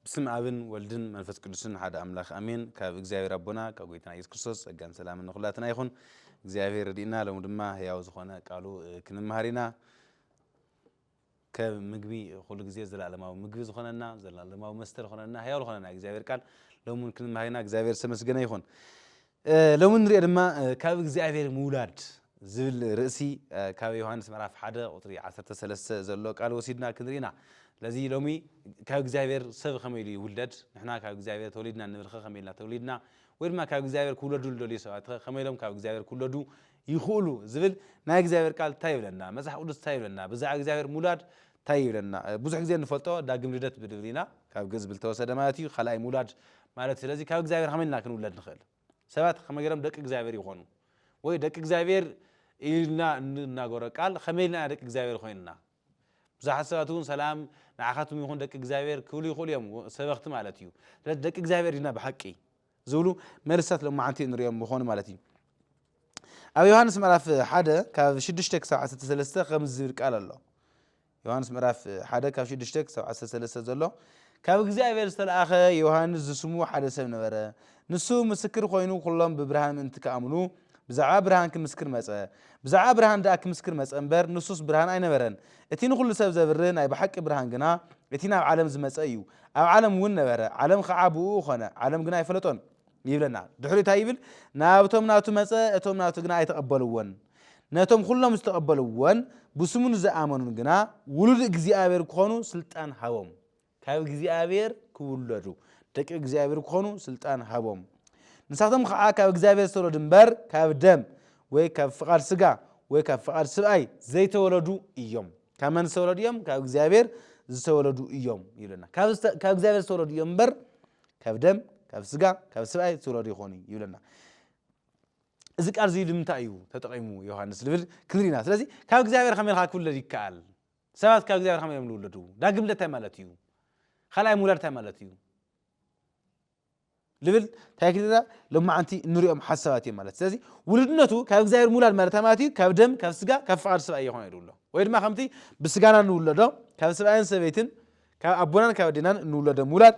ብስም ኣብን ወልድን መንፈስ ቅዱስን ሓደ ኣምላኽ ኣሜን። ካብ እግዚኣብሔር ኣቦና ካብ ጎይታና ኢየሱስ ክርስቶስ ጸጋን ሰላምን ንኹላትና ይኹን። እግዚኣብሔር ረድእና፣ ሎሚ ድማ ህያው ዝኾነ ቃሉ፣ እ፣ ክንመሃር ኢና። ከም ምግቢ ኩሉ ግዜ ዘላለማዊ ምግቢ ዝኾነና፣ ዘላለማዊ መስተ ዝኾነና፣ ህያው ዝኾነና እግዚኣብሔር ቃል ሎሚ እውን ክንመሃር ኢና። እግዚኣብሔር ዝተመስገነ ይኹን። እ፣ ሎሚ ንሪኦ ድማ፣ እ፣ ካብ እግዚኣብሔር ምውላድ ዝብል ርእሲ፣ እ፣ ካብ ዮሃንስ ምዕራፍ ሓደ ቁጽሪ ዓሰርተ ሰለስተ ዘሎ ቃል ወሲድና ክንርኢ ኢና። ስለዚ ሎሚ ካብ እግዚኣብሔር ሰብ ከመይ ኢሉ ይውለድ፣ ንሕና ካብ እግዚኣብሔር ተወሊድና እንብል ኸ ከመይ ኢልና ተወሊድና፣ ወይ ድማ ካብ እግዚኣብሔር ክውለዱ ዝደልዩ ሰባት ኸ ከመይ ኢሎም ካብ እግዚኣብሔር ክውለዱ ይኽእሉ ዝብል ናይ እግዚኣብሔር ቃል እንታይ ይብለና፣ መጽሓፍ ቅዱስ እንታይ ይብለና፣ ብዛዕባ እግዚኣብሔር ምውላድ እንታይ ይብለና። እ፣ ብዙሕ ግዜ እንፈልጦ ዳግም ልደት ብንብል ኢና፣ ካብ ግእዝ ዝተወሰደ ማለት እዩ፣ ካልኣይ ምውላድ ማለት። ስለዚ ካብ እግዚኣብሔር ከመይ ኢልና ክንውለድ ንኽእል? ሰባት ከመይ ገይሮም ደቂ እግዚኣብሔር ይኾኑ? ወይ ደቂ እግዚኣብሔር ኢልና እንናገሮ ቃል ከመይ ኢልና ደቂ እግዚኣብሔር ኮይንና? ብዙሓት ሰባት እውን ሰላም ንዓኻትኩም ይኹን ደቂ እግዚኣብሔር ክብሉ ይኽእሉ እዮም፣ ሰበኽቲ ማለት እዩ። ስለዚ ደቂ እግዚኣብሔር ኢና ብሓቂ ዝብሉ መልስታት ሎማዓንቲ ንሪኦም ምኾኑ ማለት እዩ። ኣብ ዮሃንስ ምዕራፍ ሓደ ካብ ሽዱሽተ ክሳብ ዓሰርተ ሰለስተ ከምዚ ዝብል ቃል ኣሎ። ዮሃንስ ምዕራፍ ሓደ ካብ ሽዱሽተ ክሳብ ዓሰርተ ሰለስተ ዘሎ፣ ካብ እግዚኣብሔር ዝተለኣኸ ዮሃንስ ዝስሙ ሓደ ሰብ ነበረ። ንሱ ምስክር ኮይኑ ኩሎም ብብርሃን ምእንቲ ክኣምኑ ብዛዕባ ብርሃን ክምስክር መጸ። ብዛዕባ ብርሃን ደኣ ክምስክር መጸ እምበር ንሱስ ብርሃን ኣይነበረን። እቲ ንኹሉ ሰብ ዘብርህ ናይ ብሓቂ ብርሃን ግና እቲ ናብ ዓለም ዝመጸ እዩ። ኣብ ዓለም እውን ነበረ፣ ዓለም ኸዓ ብእኡ ኾነ፣ ዓለም ግና ኣይፈለጦን። ይብለና። ድሕሪኡ እንታይ ይብል? ናብቶም ናቱ መጸ፣ እቶም ናቱ ግና ኣይተቐበልዎን። ነቶም ኩሎም ዝተቐበልዎን ብስሙ ንዝኣመኑን ግና ውሉድ እግዚኣብሔር ክኾኑ ስልጣን ሃቦም። ካብ እግዚኣብሔር ክውለዱ ደቂ እግዚኣብሔር ክኾኑ ስልጣን ሃቦም። ንሳቶም ኸዓ ካብ እግዚኣብሔር ዝተወለዱ እምበር ካብ ደም ወይ ካብ ፍቓድ ስጋ ወይ ካብ ፍቓድ ስብኣይ ዘይተወለዱ እዮም። ካብ መን ዝተወለዱ እዮም? ካብ እግዚኣብሔር ዝተወለዱ እዮም ይብለና። ካብ ዝተ-፣ ካብ እግዚኣብሔር ዝተወለዱ እዮም እምበር ካብ ደም፣ ካብ ስጋ፣ ካብ ስብኣይ ዝተወለዱ ይኾኑ ይብለና። እዚ ቃል እዚ ንምንታይ እዩ ተጠቒሙ ዮሃንስ ዝብል ክንርኢ ኢና። ስለዚ ካብ እግዚኣብሔር ከመይ ኢልካ ክውለድ ይከኣል? ሰባት ካብ እግዚኣብሔር ከመይ እዮም ዝውለዱ? ዳግም ልደት እንታይ ማለት እዩ? ካልኣይ ምውላድ እንታይ ማለት እዩ? ልብል እንታይ ክልና ሎማዓንቲ እንሪኦም ሓሳባት እዮም ማለት። ስለዚ ውሉድነቱ ካብ እግዚኣብሔር ምውላድ ማለት እንታይ ማለት እዩ? ካብ ደም፣ ካብ ስጋ፣ ካብ ፍቓድ ስብኣይ ይኾነ ይብሎ። ወይ ድማ ከምቲ ብስጋና እንውለዶ፣ ካብ ስብኣይን ሰበይትን፣ ካብ ኣቦናን ካብ ኣዴናን እንውለዶ ምውላድ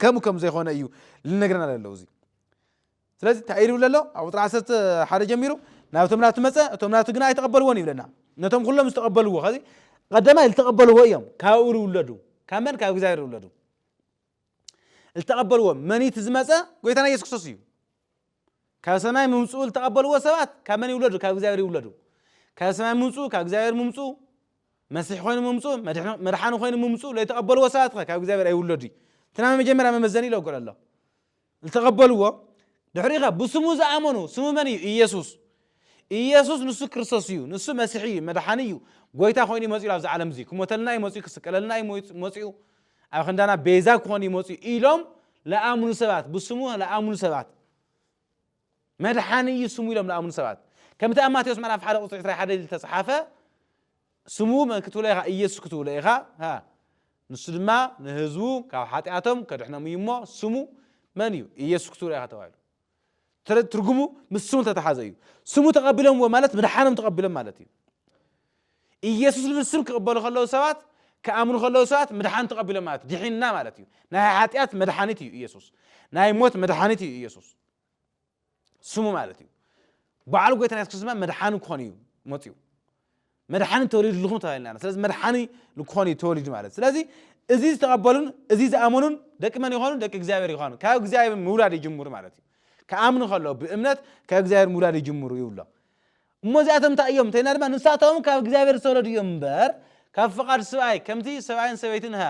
ከምኡ ከም ዘይኾነ እዩ ልነግረና ዘሎ እዚ። ስለዚ እንታይ ኢሉ ኣሎ? ኣብ ቁጽሪ ዓሰርተ ሓደ ጀሚሩ፣ "ናብቶም ናቱ መጸ፣ እቶም ናቱ ግና ኣይተቐበልዎን" ይብለና። ነቶም ኩሎም ዝተቐበልዎ፣ ከዚ ቀዳማይ ዝተቐበልዎ እዮም፣ ካብኡ ዝውለዱ። ካብ መን? ካብ እግዚኣብሔር ዝውለዱ። ዝተቐበልዎ መን እዩ? እቲ ዝመጸ ጎይታና ኢየሱስ ክርስቶስ እዩ። ካብ ሰማይ ምምጽኡ ዝተቐበልዎ ሰባት ካብ መን ይውለዱ? ካብ እግዚኣብሔር ይውለዱ። ካብ ሰማይ ምምጽኡ፣ ካብ እግዚኣብሔር ምምጽኡ፣ መሲሕ ኮይኑ ምምጽኡ፣ መድሕ-፣ መድሓኒ ኮይኑ ምምጽኡ ዘይተቐበልዎ ሰባት ከ ካብ እግዚኣብሔር ኣይውለዱ እዩ። እቲ ናይ መጀመርያ መመዘኒ ኢሎ ኣሎ። ዝተቐበልዎ፣ ድሕሪኡ ኸ ብስሙ ዝኣመኑ፣ ስሙ መን እዩ? ኢየሱስ። ኢየሱስ ንሱ ክርስቶስ እዩ፣ ንሱ መሲሕ እዩ፣ መድሓኒ እዩ፣ ጎይታ ኮይኑ እዩ መጺኡ ኣብዚ ዓለም እዚ። ክሞተልና እዩ መጺኡ፣ ክስቀለልና እዩ መጺ-፣ መጺኡ፣ ኣብ ክንዳና ቤዛ ክኾን እዩ መጺኡ ኢሎም ለኣምኑ ሰባት፣ ብስሙ ለኣምኑ ሰባት፣ መድሓኒ እዩ ስሙ ኢሎም ለኣምኑ ሰባት። ከምቲ ኣብ ማቴዎስ ምዕራፍ ሓደ ቁጽሪ ዕስራን ሓደን ዝተጽሓፈ፣ ስሙ መን ክትብሎ ኢኻ? ኢየሱስ ክትብሎ ኢኻ። ሃ። ንሱ ድማ ንህዝቡ ካብ ሓጢኣቶም ከድሕኖም እዩ እሞ፣ ስሙ መን እዩ? ኢየሱስ ክትብሎ ኢኻ ተባሂሉ። ትር-፣ ትርጉሙ ምስ ስሙ ዝተተሓዘ እዩ። ስሙ ተቐቢሎምዎ ማለት ምድሓኖም ተቐቢሎም ማለት እዩ። ኢየሱስ ዝብል ስም ክቕበሉ ከለዉ ሰባት፣ ክኣምኑ ከለዉ ሰባት ምድሓን ተቐቢሎም ማለት እዩ። ድሒንና ማለት እዩ። ናይ ሓጢኣት መድሓኒት እዩ ኢየሱስ። ናይ ሞት መድሓኒት እዩ ኢየሱስ። ስሙ ማለት እዩ። በዓሉ ጎይታና የሱስ ክርስቶስ ድማ መድሓኒ ክኾን እዩ መፂኡ። መድሓኒ ተወሊድልኹም ተባሂልና ኢና። ስለዚ መድሓኒ ንክኾን እዩ ተወሊዱ ማለት። ስለዚ እዚ ዝተቐበሉን እዚ ዝኣመኑን ደቂ መን ይኾኑ? ደቂ እግዚኣብሔር ይኾኑ። ካብ እግዚኣብሔር ምውላድ ይጅምሩ ማለት እዩ። ክኣምኑ ከለዉ ብእምነት ካብ እግዚኣብሔር ምውላድ ይጅምሩ ይብሎ። እሞ እዚኣቶም እንታይ እዮም እንተኢልና ድማ ንሳቶም ካብ እግዚኣብሔር ዝተወለዱ እዮም እምበር ካብ ፍቓድ ስብኣይ፣ ከምቲ ሰብኣይን ሰበይትን ሃ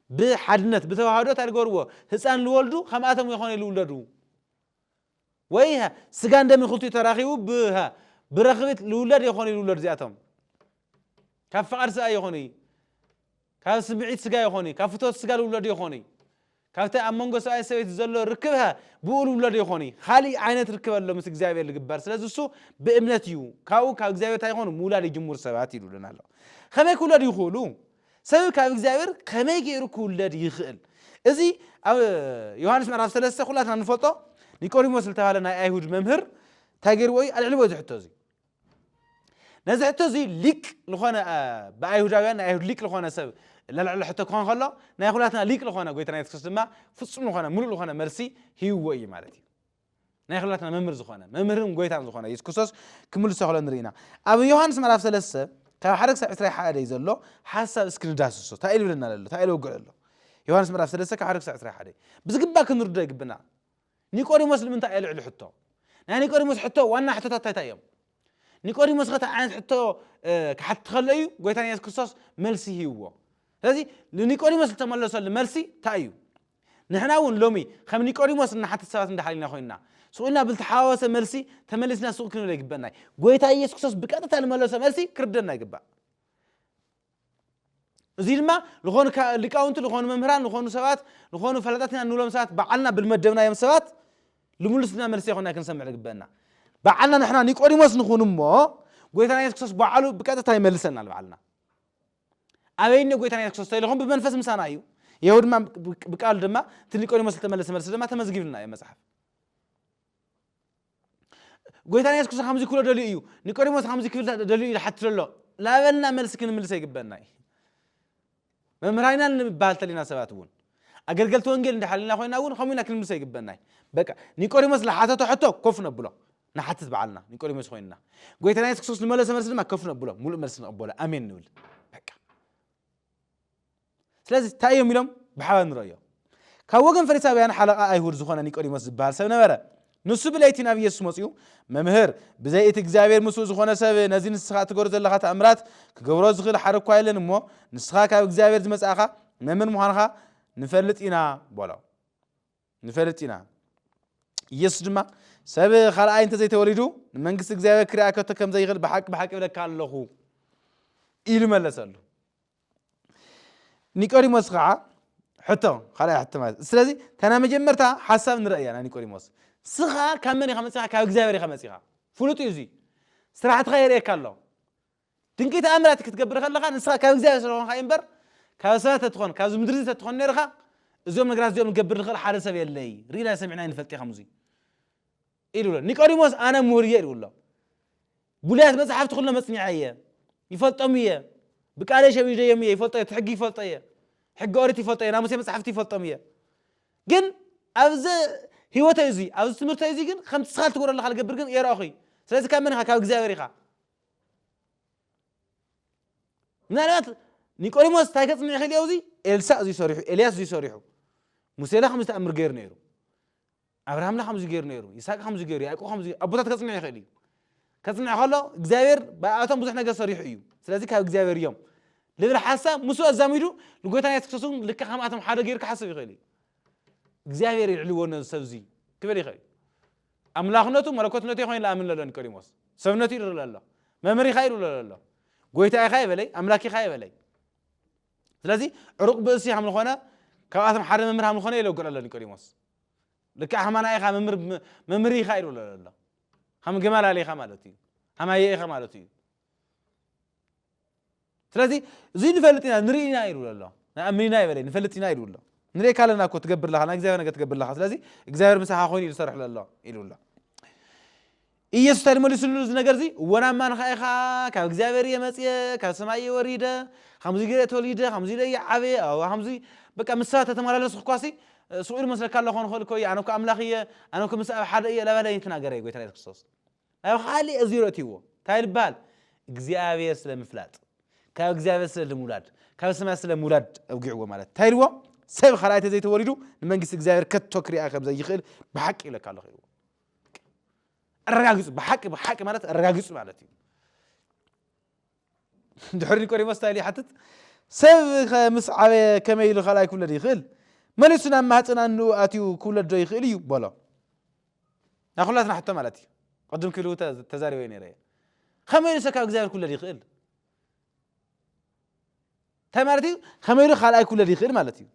ብሓድነት ብተዋህዶ እንታይ ዝገብርዎ? ህፃን ዝወልዱ ከምኣቶም ይኾኑ ዝውለዱ። ወይ ስጋን ደምን ክልቲኡ ተራኺቡ ብ-፣ ብረኽቢት ልውለድ ይኾኑ ልውለድ እዚኣቶም። ካብ ፍቓድ ስጋ ይኾኑ፣ ካብ ስምዒት ስጋ ይኾኑ፣ ካብ ፍትወት ስጋ ልውለድ ይኾኑ፣ ካብቲ ኣብ መንጎ ሰብኣይ ሰበይቲ ዘሎ ርክብ ብኡ ልውለድ ይኾኑ። ካሊእ ዓይነት ርክብ ኣሎ ምስ እግዚኣብሔር ልግበር። ስለዚ እሱ ብእምነት እዩ። ካብኡ ካብ እግዚኣብሔር እንታይ ይኾኑ? ምውላድ ይጅምሩ ሰባት ይብሉና ኣሎ። ከመይ ክውለድ ይኽእሉ? ሰብ ካብ እግዚኣብሔር ከመይ ገይሩ ክውለድ ይኽእል? እዚ ኣብ ዮሃንስ ምዕራፍ ሰለስተ ኩላትና ንፈልጦ ኒቆዲሞስ ዝተባህለ ናይ ኣይሁድ መምህር እንታይ ገይርዎ እዩ? ኣልዕልዎ እዚ ሕቶ እዚ። ነዚ ሕቶ እዚ ሊቅ ዝኾነ፣ እ፣ ብኣይሁዳውያን ናይ ኣይሁድ ሊቅ ዝኾነ ሰብ ለልዕሊ ሕቶ ክኾን ከሎ ናይ ኩላትና ሊቅ ዝኾነ ጎይታና የሱስ ክርስቶስ ድማ ፍጹም ዝኾነ ምሉእ ዝኾነ መልሲ ሂብዎ እዩ ማለት እዩ። ናይ ኩላትና መምህር ዝኾነ መምህርን ጎይታን ዝኾነ የሱስ ክርስቶስ ክምልሶ ከሎ ንርኢ ኢና። ኣብ ዮሃንስ ምዕራፍ ሰለስተ ካብ ሓደ ክሳብ ዕስራ ሓደ እዩ ዘሎ። ሓሳብ እስኪ ንዳስሶ። እንታይ ኢሉ ይብለና ኣሎ? እንታይ ኢሉ ይወግዕ ኣሎ? ዮሃንስ ምዕራፍ ሰለስተ ካብ ሓደ ክሳብ ዕስራ ሓደ ብዝግባእ ክንርዶ ይግብና። ኒቆዲሞስ ንምንታይ ኣልዕሉ ሕቶ? ናይ ኒቆዲሞስ ሕቶ ዋና ሕቶታት እንታይ እዮም? ኒቆዲሞስ ከ እንታይ ዓይነት ሕቶ ክሓትት ከሎ እዩ ጎይታና የሱስ ክርስቶስ መልሲ ሂብዎ? ስለዚ ንኒቆዲሞስ ዝተመለሰሉ መልሲ እንታይ እዩ? ንሕና እውን ሎሚ ከም ኒቆዲሞስ እንሓትት ሰባት እንዳሓሊና ኮይንና ስቕ ኢልና ብልተሓዋወሰ መልሲ ተመሊስና ስቕ ክንብል ይግበና እዩ። ጎይታ ኢየሱስ ክርስቶስ ብቀጥታ ዝመለሶ መልሲ ክርደና ይግባእ። እዚ ድማ ዝኾኑ ሊቃውንቲ፣ ዝኾኑ መምህራን፣ ዝኾኑ ሰባት፣ ዝኾኑ ፈላጣት ኢና እንብሎም ሰባት ባዕልና ብልመደብናዮም ሰባት ልምሉስና መልሲ ይኮና ክንሰምዕ ዝግበአና። ባዕልና ንሕና ኒቆዲሞስ ንኹን እሞ ጎይታና የሱስ ክርስቶስ ባዕሉ ብቀጥታ ይመልሰና ንባዕልና። ኣበይኒ ጎይታና የሱስ ክርስቶስ ኢልኹም ብመንፈስ ምሳና እዩ። ይኸው ድማ ብቃሉ ድማ እቲ ኒቆዲሞስ ዝተመለሰ መልሲ ድማ ተመዝጊብልና እዩ መጽሓፍ። ጎይታና የሱስ ክርስቶስ ከምዚ ክብሎ ደልዩ እዩ፣ ኒቆዲሞስ ከምዚ ክብል ደልዩ እዩ ዝሓትት ዘሎ ላበልና መልሲ ክንምልስ ይግበና እዩ። መምህራን ኢና ንበሃል ተሊና ሰባት እውን ኣገልገልቲ ወንጌል እንዳሓልና ኮይና እውን ከምኡ ኢና ክንምልስ ይግበና እዩ። በቃ ኒቆዲሞስ ዝሓተቶ ሕቶ ኮፍ ነብሎ፣ ንሓትት በዓልና ኒቆዲሞስ ኮይንና። ጎይታና የሱስ ክርስቶስ ዝመለሰ መልሲ ድማ ኮፍ ነብሎ፣ ሙሉእ መልሲ ንቕበሎ፣ ኣሜን ንብል። በቃ ስለዚ እንታይ እዮም ኢሎም ብሓባር ንረእዮ። ካብ ወገን ፈሪሳውያን ሓለቓ ኣይሁድ ዝኾነ ኒቆዲሞስ ዝበሃል ሰብ ነበረ። ንሱ ብለይቲ ናብ ኢየሱስ መጺኡ፣ መምህር፣ ብዘይ እቲ እግዚኣብሔር ምስኡ ዝኾነ ሰብ ነዚ ንስኻ እትገብሮ ዘለኻ ተኣምራት ክገብሮ ዝኽእል ሓደ እኳ የለን እሞ ንስኻ ካብ እግዚኣብሔር ዝመጻእኻ መምህር ምዃንኻ ንፈልጥ ኢና በሎ። ንፈልጥ ኢና። ኢየሱስ ድማ ሰብ ካልኣይ እንተዘይተወሊዱ ንመንግስቲ እግዚኣብሔር ክሪኣ ከቶ ከም ዘይኽእል ብሓቂ ብሓቂ እብለካ ኣለኹ ኢሉ መለሰሉ። ኒቆዲሞስ ከዓ ሕቶ፣ ካልኣይ ሕቶ ማለት ስለዚ እታ ናይ መጀመርታ ሓሳብ ንረእያ ናይ ኒቆዲሞስ ስኻ ካብ መን ኢኻ መፂኻ? ካብ እግዚኣብሔር ኢኻ መፂኻ። ፍሉጥ እዩ እዚ። ስራሕትኻ የርእየካ ኣሎ። ድንቂ ተኣምራት ክትገብር ከለኻ ንስኻ ካብ እግዚኣብሔር ስለኾንካ እዩ እምበር ካብ ሰባት ተትኾን ካብዚ ምድሪ ተትኾን ነርኻ እዚኦም ነገራት እዚኦም ገብር ዝኽእል ሓደ ሰብ የለይ። ርኢና ሰሚዕና ይንፈልጥ ኢኻ ሙዚ ኢሉ ኣሎ። ኒቆዲሞስ ኣነ ምሁር እየ ኢሉ ኣሎ። ብሉያት መጽሓፍቲ ኩሎም መጽኒዐ እየ፣ ይፈልጦም እየ፣ ብቃለይ ሸሚደዮም እየ፣ ይፈልጦ እየ፣ እቲ ሕጊ ይፈልጦ እየ፣ ሕጊ ኦሪት ይፈልጦ እየ፣ ናይ ሙሴ መጽሓፍቲ ይፈልጦም እየ። ግን ኣብዚ ህይወተይ እዚ ኣብዚ ትምህርተይ እዚ ግን ከምቲ ስኻ ትገብሮ ኣለኻ ልገብር ግን የረእኹ እዩ። ስለዚ ካብ መን ኢኻ? ካብ እግዚኣብሔር ኢኻ። ምናልባት ኒቆዲሞስ እንታይ ከጽንዕ ይኽእል እዩ? ኣብዚ ኤልሳእ እዚ ሰሪሑ፣ ኤልያስ እዚ ሰሪሑ፣ ሙሴላ ከምዚ ተኣምር ገይሩ ነይሩ። ኣብርሃምላ ከምዚ ገይሩ ነይሩ፣ ይስሐቅ ከምዚ ገይሩ፣ ያዕቆብ ከምዚ ኣቦታት ከጽንዕ ይኽእል እዩ። ከጽንዕ ከሎ እግዚኣብሔር ብኣቶም ብዙሕ ነገር ሰሪሑ እዩ። ስለዚ ካብ እግዚኣብሔር እዮም ልብል ሓሳብ ምስኡ ኣዛሚዱ ንጎይታ የሱስ ክርስቶስ እውን ልክዕ ከምኣቶም ሓደ ገይሩ ክሓስብ ይኽእል እዩ። እግዚኣብሔር ይዕልዎ ነዚ ሰብ እዚ ክብል ይኽእል እዩ። ኣምላኽነቱ መለኮትነቱ ይኾን ኢሉ ኣምን ዘሎ ኒቆዲሞስ ሰብነቱ ይድርለ ኣሎ። መምህር ኢኻ ይድርለ ኣሎ። ጎይታ ኢኻ ይበለይ፣ ኣምላክ ኢኻ ይበለይ። ስለዚ ዕሩቕ ብእሲ ከም ዝኾነ ካብኣቶም ሓደ መምህር ከም ዝኾነ የለጉዕ ኣሎ ኒቆዲሞስ። ልክዕ ከማና ኢኻ መምህር ኢኻ ኢሉ ኣሎ። ከም ገማልያል ኢኻ ማለት እዩ። ሃማየ ኢኻ ማለት እዩ። ስለዚ እዚ ንፈልጥ ኢና ንርኢ ኢና ኢሉ ኣሎ። ንኣምን ኢና ይበለ ንፈልጥ ኢና ኢሉ ኣሎ። ንርእካ ኣለና እኮ ትገብር ኣለኻ ናይ እግዚኣብሔር ነገር ትገብር ኣለኻ። ስለዚ እግዚኣብሔር ምሳኻ ኮይኑ ኢሉ ሰርሕ ኣሎ ኢሉ ኣሎ። ኢየሱስ እንታይ መሊስሉ እዚ ነገር እዚ ወናማ ንኻ ኢኻ ካብ እግዚኣብሔር እየ መፅየ ካብ ሰማይ እየ ወሪደ ከምዚ ገይረ ተወሊደ ከምዚ ኢለ እየ ዓበየ ከምዚ በቃ ምስ ሰባት ተተመላለስ እኳሲ ስቕ ኢሉ መስለካ ኣሎ ክኾን ይኽእል እኮ እዩ። ኣነ እኮ ኣምላኽ እየ ኣነ እኮ ምስ ኣብ ሓደ እየ ላባለ ይትናገረ እዩ ጎይታ የሱስ ክርስቶስ። ናብ ካልእ እዚ ረእትዎ እንታይ ይበሃል እግዚኣብሔር ስለ ምፍላጥ ካብ እግዚኣብሔር ስለ ምውላድ ካብ ሰማይ ስለ ምውላድ ኣውጊዕዎ ማለት እንታይ ኢልዎ ሰብ ካልኣይ ተዘይተወሊዱ ንመንግስቲ እግዚኣብሔር ከቶ ክሪኣ ከም ዘይኽእል ብሓቂ ይብለካ ኣለኹ ኢልዎ። ኣረጋጊጹ ብሓቂ ብሓቂ ማለት ኣረጋጊጹ ማለት እዩ። ድሕሪ ኒቆዲሞስ እንታይ ኢሉ ይሓትት? ሰብ ምስ ዓበየ ከመይ ኢሉ ካልኣይ ክውለድ ይኽእል? መሊሱ ናብ ማህፀን ኣንኡ ኣትዩ ክውለድ ዶ ይኽእል እዩ በሎ። ናይ ኩላትና ሕቶ ማለት እዩ። ቅድም ክሉ ተዛሪበ ነይረ እየ። ከመይ ኢሉ ሰብ ካብ እግዚኣብሔር ክውለድ ይኽእል? እንታይ ማለት እዩ? ከመይ ኢሉ ካልኣይ ክውለድ ይኽእል ማለት እዩ።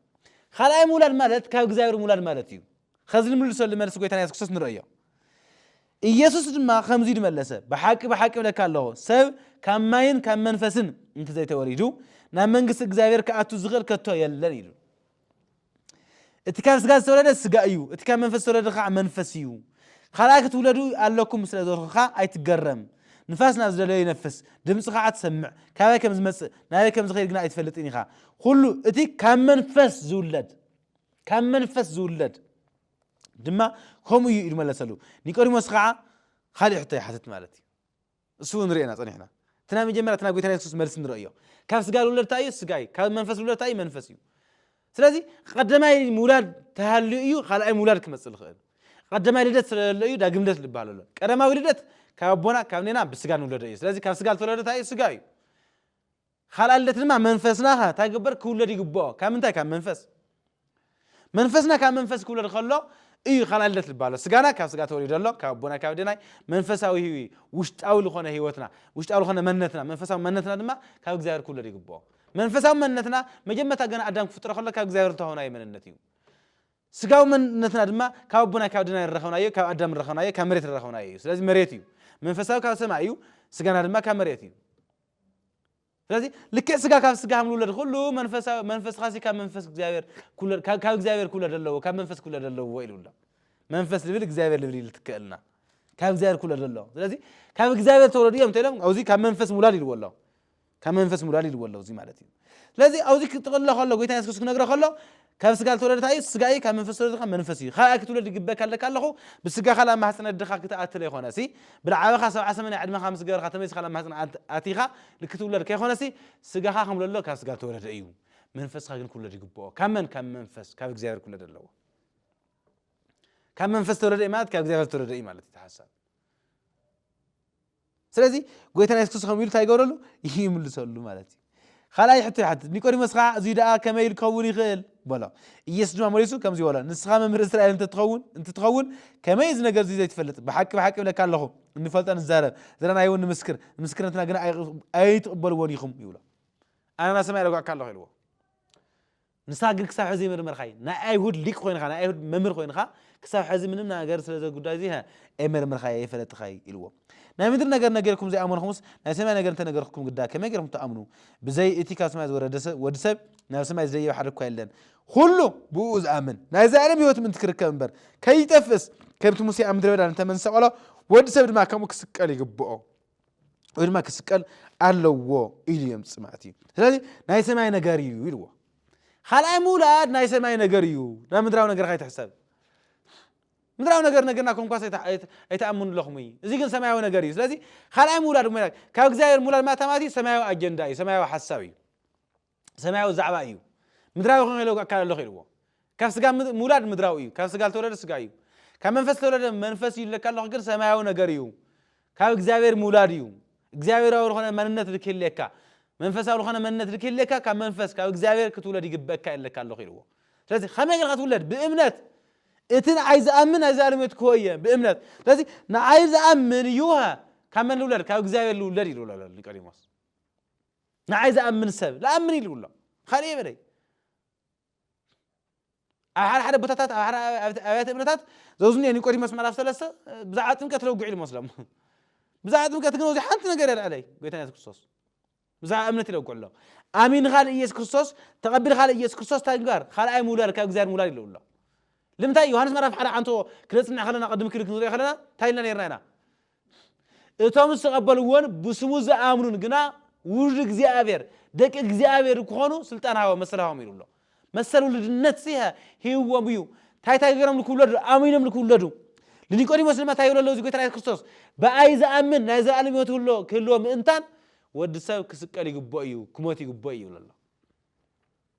ካልኣይ ምውላድ ማለት ካብ እግዚኣብሔር ምውላድ ማለት እዩ። ከዚ ንምልሰሉ መልሲ ጎይታና የሱስ ክርስቶስ ንርእዮ። ኢየሱስ ድማ ከምዚ ኢሉ መለሰ፣ ብሓቂ ብሓቂ እብለካ ኣለኹ፣ ሰብ ካብ ማይን ካብ መንፈስን እንተዘይተወሊዱ ናብ መንግስቲ እግዚኣብሔር ክኣቱ ዝኽእል ከቶ የለን ኢሉ። እቲ ካብ ስጋ ዝተወለደ ስጋ እዩ፣ እቲ ካብ መንፈስ ዝተወለደ ከዓ መንፈስ እዩ። ካልኣይ ክትውለዱ ኣለኩም ስለ ዝበልኩኻ ኣይትገረም። ንፋስ ናብ ዝደለዮ ይነፍስ፣ ድምፂ ከዓ ትሰምዕ፣ ካበይ ከም ዝመፅእ ናበይ ከም ዝኸይድ ግና ኣይትፈልጥን ኢኻ። ኩሉ እቲ ካብ መንፈስ ዝውለድ ካብ መንፈስ ዝውለድ ድማ ከምኡ እዩ ኢሉ መለሰሉ። ኒቆዲሞስ ከዓ ካልእ ሕቶ ይሓትት ማለት እዩ። እሱ እውን ርኤና ጸኒሕና። እቲ ናይ መጀመርያ እቲ ናይ ጎይታና የሱስ መልሲ ንርእዮ። ካብ ስጋ ዝውለድ እንታይ እዩ? ስጋ እዩ። ካብ መንፈስ ዝውለድ እንታይ እዩ? መንፈስ እዩ። ስለዚ ቀዳማይ ምውላድ ተሃልዩ እዩ ካልኣይ ምውላድ ክመጽእ ዝኽእል። ቀዳማይ ልደት ስለ ዘሎ እዩ ዳግም ልደት ዝበሃል ዘሎ። ቀዳማዊ ልደት ካብ ኣቦና ካብ ኔና ብስጋ ንውለዶ እዩ። ስለዚ ካብ ስጋ ዝተወለደ እንታይ እዩ? ስጋ እዩ። ካልኣይ ልደት ድማ መንፈስና ከ እንታይ ክግበር ክውለድ ይግብኦ። ካብ ምንታይ? ካብ መንፈስ። መንፈስና ካብ መንፈስ ክውለድ ከሎ እዩ ካልኣይ ልደት ዝበሃል። ስጋና ካብ ስጋ ተወሊዱ ኣሎ፣ ካብ ኣቦና ካብ ኣዴናይ መንፈሳዊ ህይወት፣ ውሽጣዊ ዝኾነ ህይወትና፣ ውሽጣዊ ዝኾነ መንነትና፣ መንፈሳዊ መንነትና ድማ ካብ እግዚኣብሔር ክውለድ ይግብኦ። መንፈሳዊ መንነትና መጀመርታ ገና ኣዳም ክፍጥሮ ከሎ ካብ እግዚኣብሔር ዝተዋህበናዮ መንነት እዩ። ስጋዊ መንነትና ድማ ካብ ኣቦና ካብ ኣዴናይ ዝረኸብናዮ፣ ካብ ኣዳም ዝረኸብናዮ፣ ካብ መሬት ዝረኸብናዮ እዩ። ስለዚ መሬት እዩ። መንፈሳዊ ካብ ሰማይ እዩ፣ ስጋና ድማ ካብ መሬት እዩ። ስለዚ ልክዕ ስጋ ካብ ስጋ ከም ዝውለድ ኩሉ መንፈሳዊ መንፈስኻሲ ካብ መንፈስ እግዚኣብሔር ክውለድ ካብ ካብ እግዚኣብሔር ክውለድ ኣለዎ ካብ መንፈስ ክውለድ ኣለዎ ኢሉ ኣሎ። መንፈስ ልብል እግዚኣብሔር ልብል ኢሉ ትክእልና ካብ እግዚኣብሔር ክውለድ ኣለዎ። ስለዚ ካብ እግዚኣብሔር ተወለዱ እዮም እንተኢሎም ኣብዚ ካብ መንፈስ ምውላድ ኢልዎ ኣሎ። ካብ መንፈስ ምውላድ ኢልዎ ኣሎ እዚ ማለት እዩ። ስለዚ ኣብዚ ክጥቕሎ ከሎ ጎይታ የሱስ ክነግሮ ከሎ ካብ ስጋ ዝተወለደ እንታይ እዩ? ስጋ እዩ። ካብ መንፈስ ዝተወለደ ከዓ መንፈስ እዩ። ካልኣይ ክትውለድ ይግበካ ኣለካ ኣለኹ። ብስጋ ካልኣ ማህፀን ኣድኻ ክትኣትለ ይኾነ ሲ ብልዓበኻ ሰብዓ ሰመንያ ዕድመኻ ምስ ገበርካ ተመይስ ካልኣ ማህፀን ኣት- ኣቲኻ ክትውለድ ከይኾነ ሲ ስጋኻ ከም ዘሎ ካብ ስጋ ተወለደ እዩ። መንፈስካ ግን ክውለድ ይግብኦ። ካብ መን? ካብ መንፈስ ካብ እግዚኣብሔር ክውለድ ኣለዎ። ካብ መንፈስ ተወለደ እዩ ማለት ካብ እግዚኣብሔር ተወለደ እዩ ማለት እዩ እቲ ሓሳብ። ስለዚ ጎይታና የሱስ ክርስቶስ ከም ኢሉ እንታይ ይገብረሉ? ይምልሰሉ ማለት እዩ። ካልኣይ ሕቶ ይሓትት። ኒቆዲሞስ ከዓ እዚ ደኣ ከመይ ኢሉ ክኸውን ይኽእል? በሎ። ኢየሱስ ድማ መሊሱ ከምዚ በሎ፣ ንስኻ መምህር እስራኤል እንተትኸውን እንትትኸውን ከመይ እዚ ነገር እዚ ዘይትፈልጥ? ብሓቂ ብሓቂ እብለካ ኣለኹ እንፈልጦ ንዛረብ ዘለና ይውን ንምስክር ምስክርነትና ግን ኣይትቕበልዎን ኢኹም ይብሎ። ኣነ ናብ ሰማይ ለጓዕካ ኣለኹ ኢልዎ። ንስኻ ግን ክሳብ ሕዚ ይመርመርካይ ናይ ኣይሁድ ሊቅ ኮይንካ ናይ ኣይሁድ መምህር ኮይንካ ክሳብ ሕዚ ምንም ነገር ስለዚ ጉዳይ እዚ ኣይመርመርካይ ኣይፈለጥካይ ኢልዎ። ናይ ምድሪ ነገር ነገርኩም ዘይኣመንኩምስ ናይ ሰማይ ነገር እንተነገርኩም ግዳ ከመይ ገርኩም ትኣምኑ? ብዘይ እቲ ካብ ሰማይ ዝወረደ ሰብ ወዲ ሰብ ናብ ሰማይ ዝደየበ ሓደ እኳ የለን። ኩሉ ብኡ ዝኣምን ናይ ዘኣለም ህይወት ምእንቲ ክርከብ እምበር ከይጠፍእስ ከምቲ ሙሴ ኣብ ምድረ በዳ ንተመን ዝሰቀሎ ወዲ ሰብ ድማ ከምኡ ክስቀል ይግብኦ። ወይ ድማ ክስቀል ኣለዎ ኢሉ የምፅእ ማለት እዩ። ስለዚ ናይ ሰማይ ነገር እዩ ኢልዎ። ካልኣይ ምውላድ ናይ ሰማይ ነገር እዩ፣ ናብ ምድራዊ ነገር ካይትሕሰብ። ምድራዊ ነገር ነገርና ኮንኳስ ኣይትኣምኑ ኣለኹም እዩ። እዚ ግን ሰማያዊ ነገር እዩ። ስለዚ ካልኣይ ምውላድ እሞ ካብ እግዚኣብሔር ምውላድ ማታ ማለት እዩ ሰማያዊ ኣጀንዳ እዩ፣ ሰማያዊ ሓሳብ እዩ። ሰማያዊ ዛዕባ እዩ። ምድራዊ ክን ከይለውቀካ ኣለኹ ኢልዎ። ካብ ስጋ ምውላድ ምድራዊ እዩ። ካብ ስጋ ዝተወለደ ስጋ እዩ። ካብ መንፈስ ዝተወለደ መንፈስ እዩ ኢለካ ኣለኹ ግን ሰማያዊ ነገር እዩ። ካብ እግዚኣብሔር ምውላድ እዩ። እግዚኣብሔራዊ ዝኾነ መንነት ልክህልየካ መንፈሳዊ ዝኾነ መንነት ልክህልየካ ካብ መንፈስ ካብ እግዚኣብሔር ክትውለድ ይግበእካ ኢለካ ኣለኹ ኢልዎ። ስለዚ ከመይ ጌርካ ትውለድ? ብእምነት። እቲ ንዓይ ዝኣምን ናይ ዘኣለም ህይወት ክህቦ እየ ብእምነት። ስለዚ ንዓይ ዝኣምን እዩ ካብ መን ልውለድ? ካብ እግዚኣብሔር ልውለድ ኢሉ ኣሎ ኒቆዲሞስ። ንዓይ ዝኣምን ሰብ ልኣምን ኢሉ ኣሎ። ካልእ የበለይ ኣብ ሓደ ሓደ ቦታታት ኣብ ሓደ ኣብያተ እምነታት ዘውዝኒ ኒቆዲሞስ ምዕራፍ ሰለስተ ብዛዕባ ጥምቀት ለውግዕ ኢሉ መስሎም። ብዛዕባ ጥምቀት ግን እዚ ሓንቲ ነገር የልዕለይ ጎይታ የሱስ ክርስቶስ ብዛዕባ እምነት ይለውግዕ ኣሎ። ኣሚንካ ንኢየሱስ ክርስቶስ ተቐቢልካ ንኢየሱስ ክርስቶስ እንታይ ምግባር ካልኣይ ምውላድ ካብ እግዚኣብሔር ምውላድ ይለው ኣሎ። ልምንታይ ዮሃንስ ምዕራፍ ሓደ ዓንቶ ክነፅንዕ ከለና ቅድሚ ክልክ ንሪኦ ከለና እንታይ ኢልና ነርና ኢና? እቶም ዝተቐበልዎን ብስሙ ዝኣምኑን ግና ውሉድ እግዚኣብሔር ደቂ እግዚኣብሔር ክኾኑ ስልጣን ሃቦም መሰል ሃቦም ኢሉ ኣሎ። መሰል ውሉድነት ሲ ሂብዎም እዩ። እንታይ እንታይ ገሮም ንክውለዱ ኣሚኖም ንክውለዱ ንኒቆዲሞስ ድማ እንታይ ይብሎ ኣለዉ እዚ ጎይታ የሱስ ክርስቶስ ብኣይ ዝኣምን ናይ ዘለኣለም ህይወት ክህልዎ ምእንታን ወዲ ሰብ ክስቀል ይግብኦ እዩ ክሞት ይግብኦ እዩ ይብሎ ኣሎ።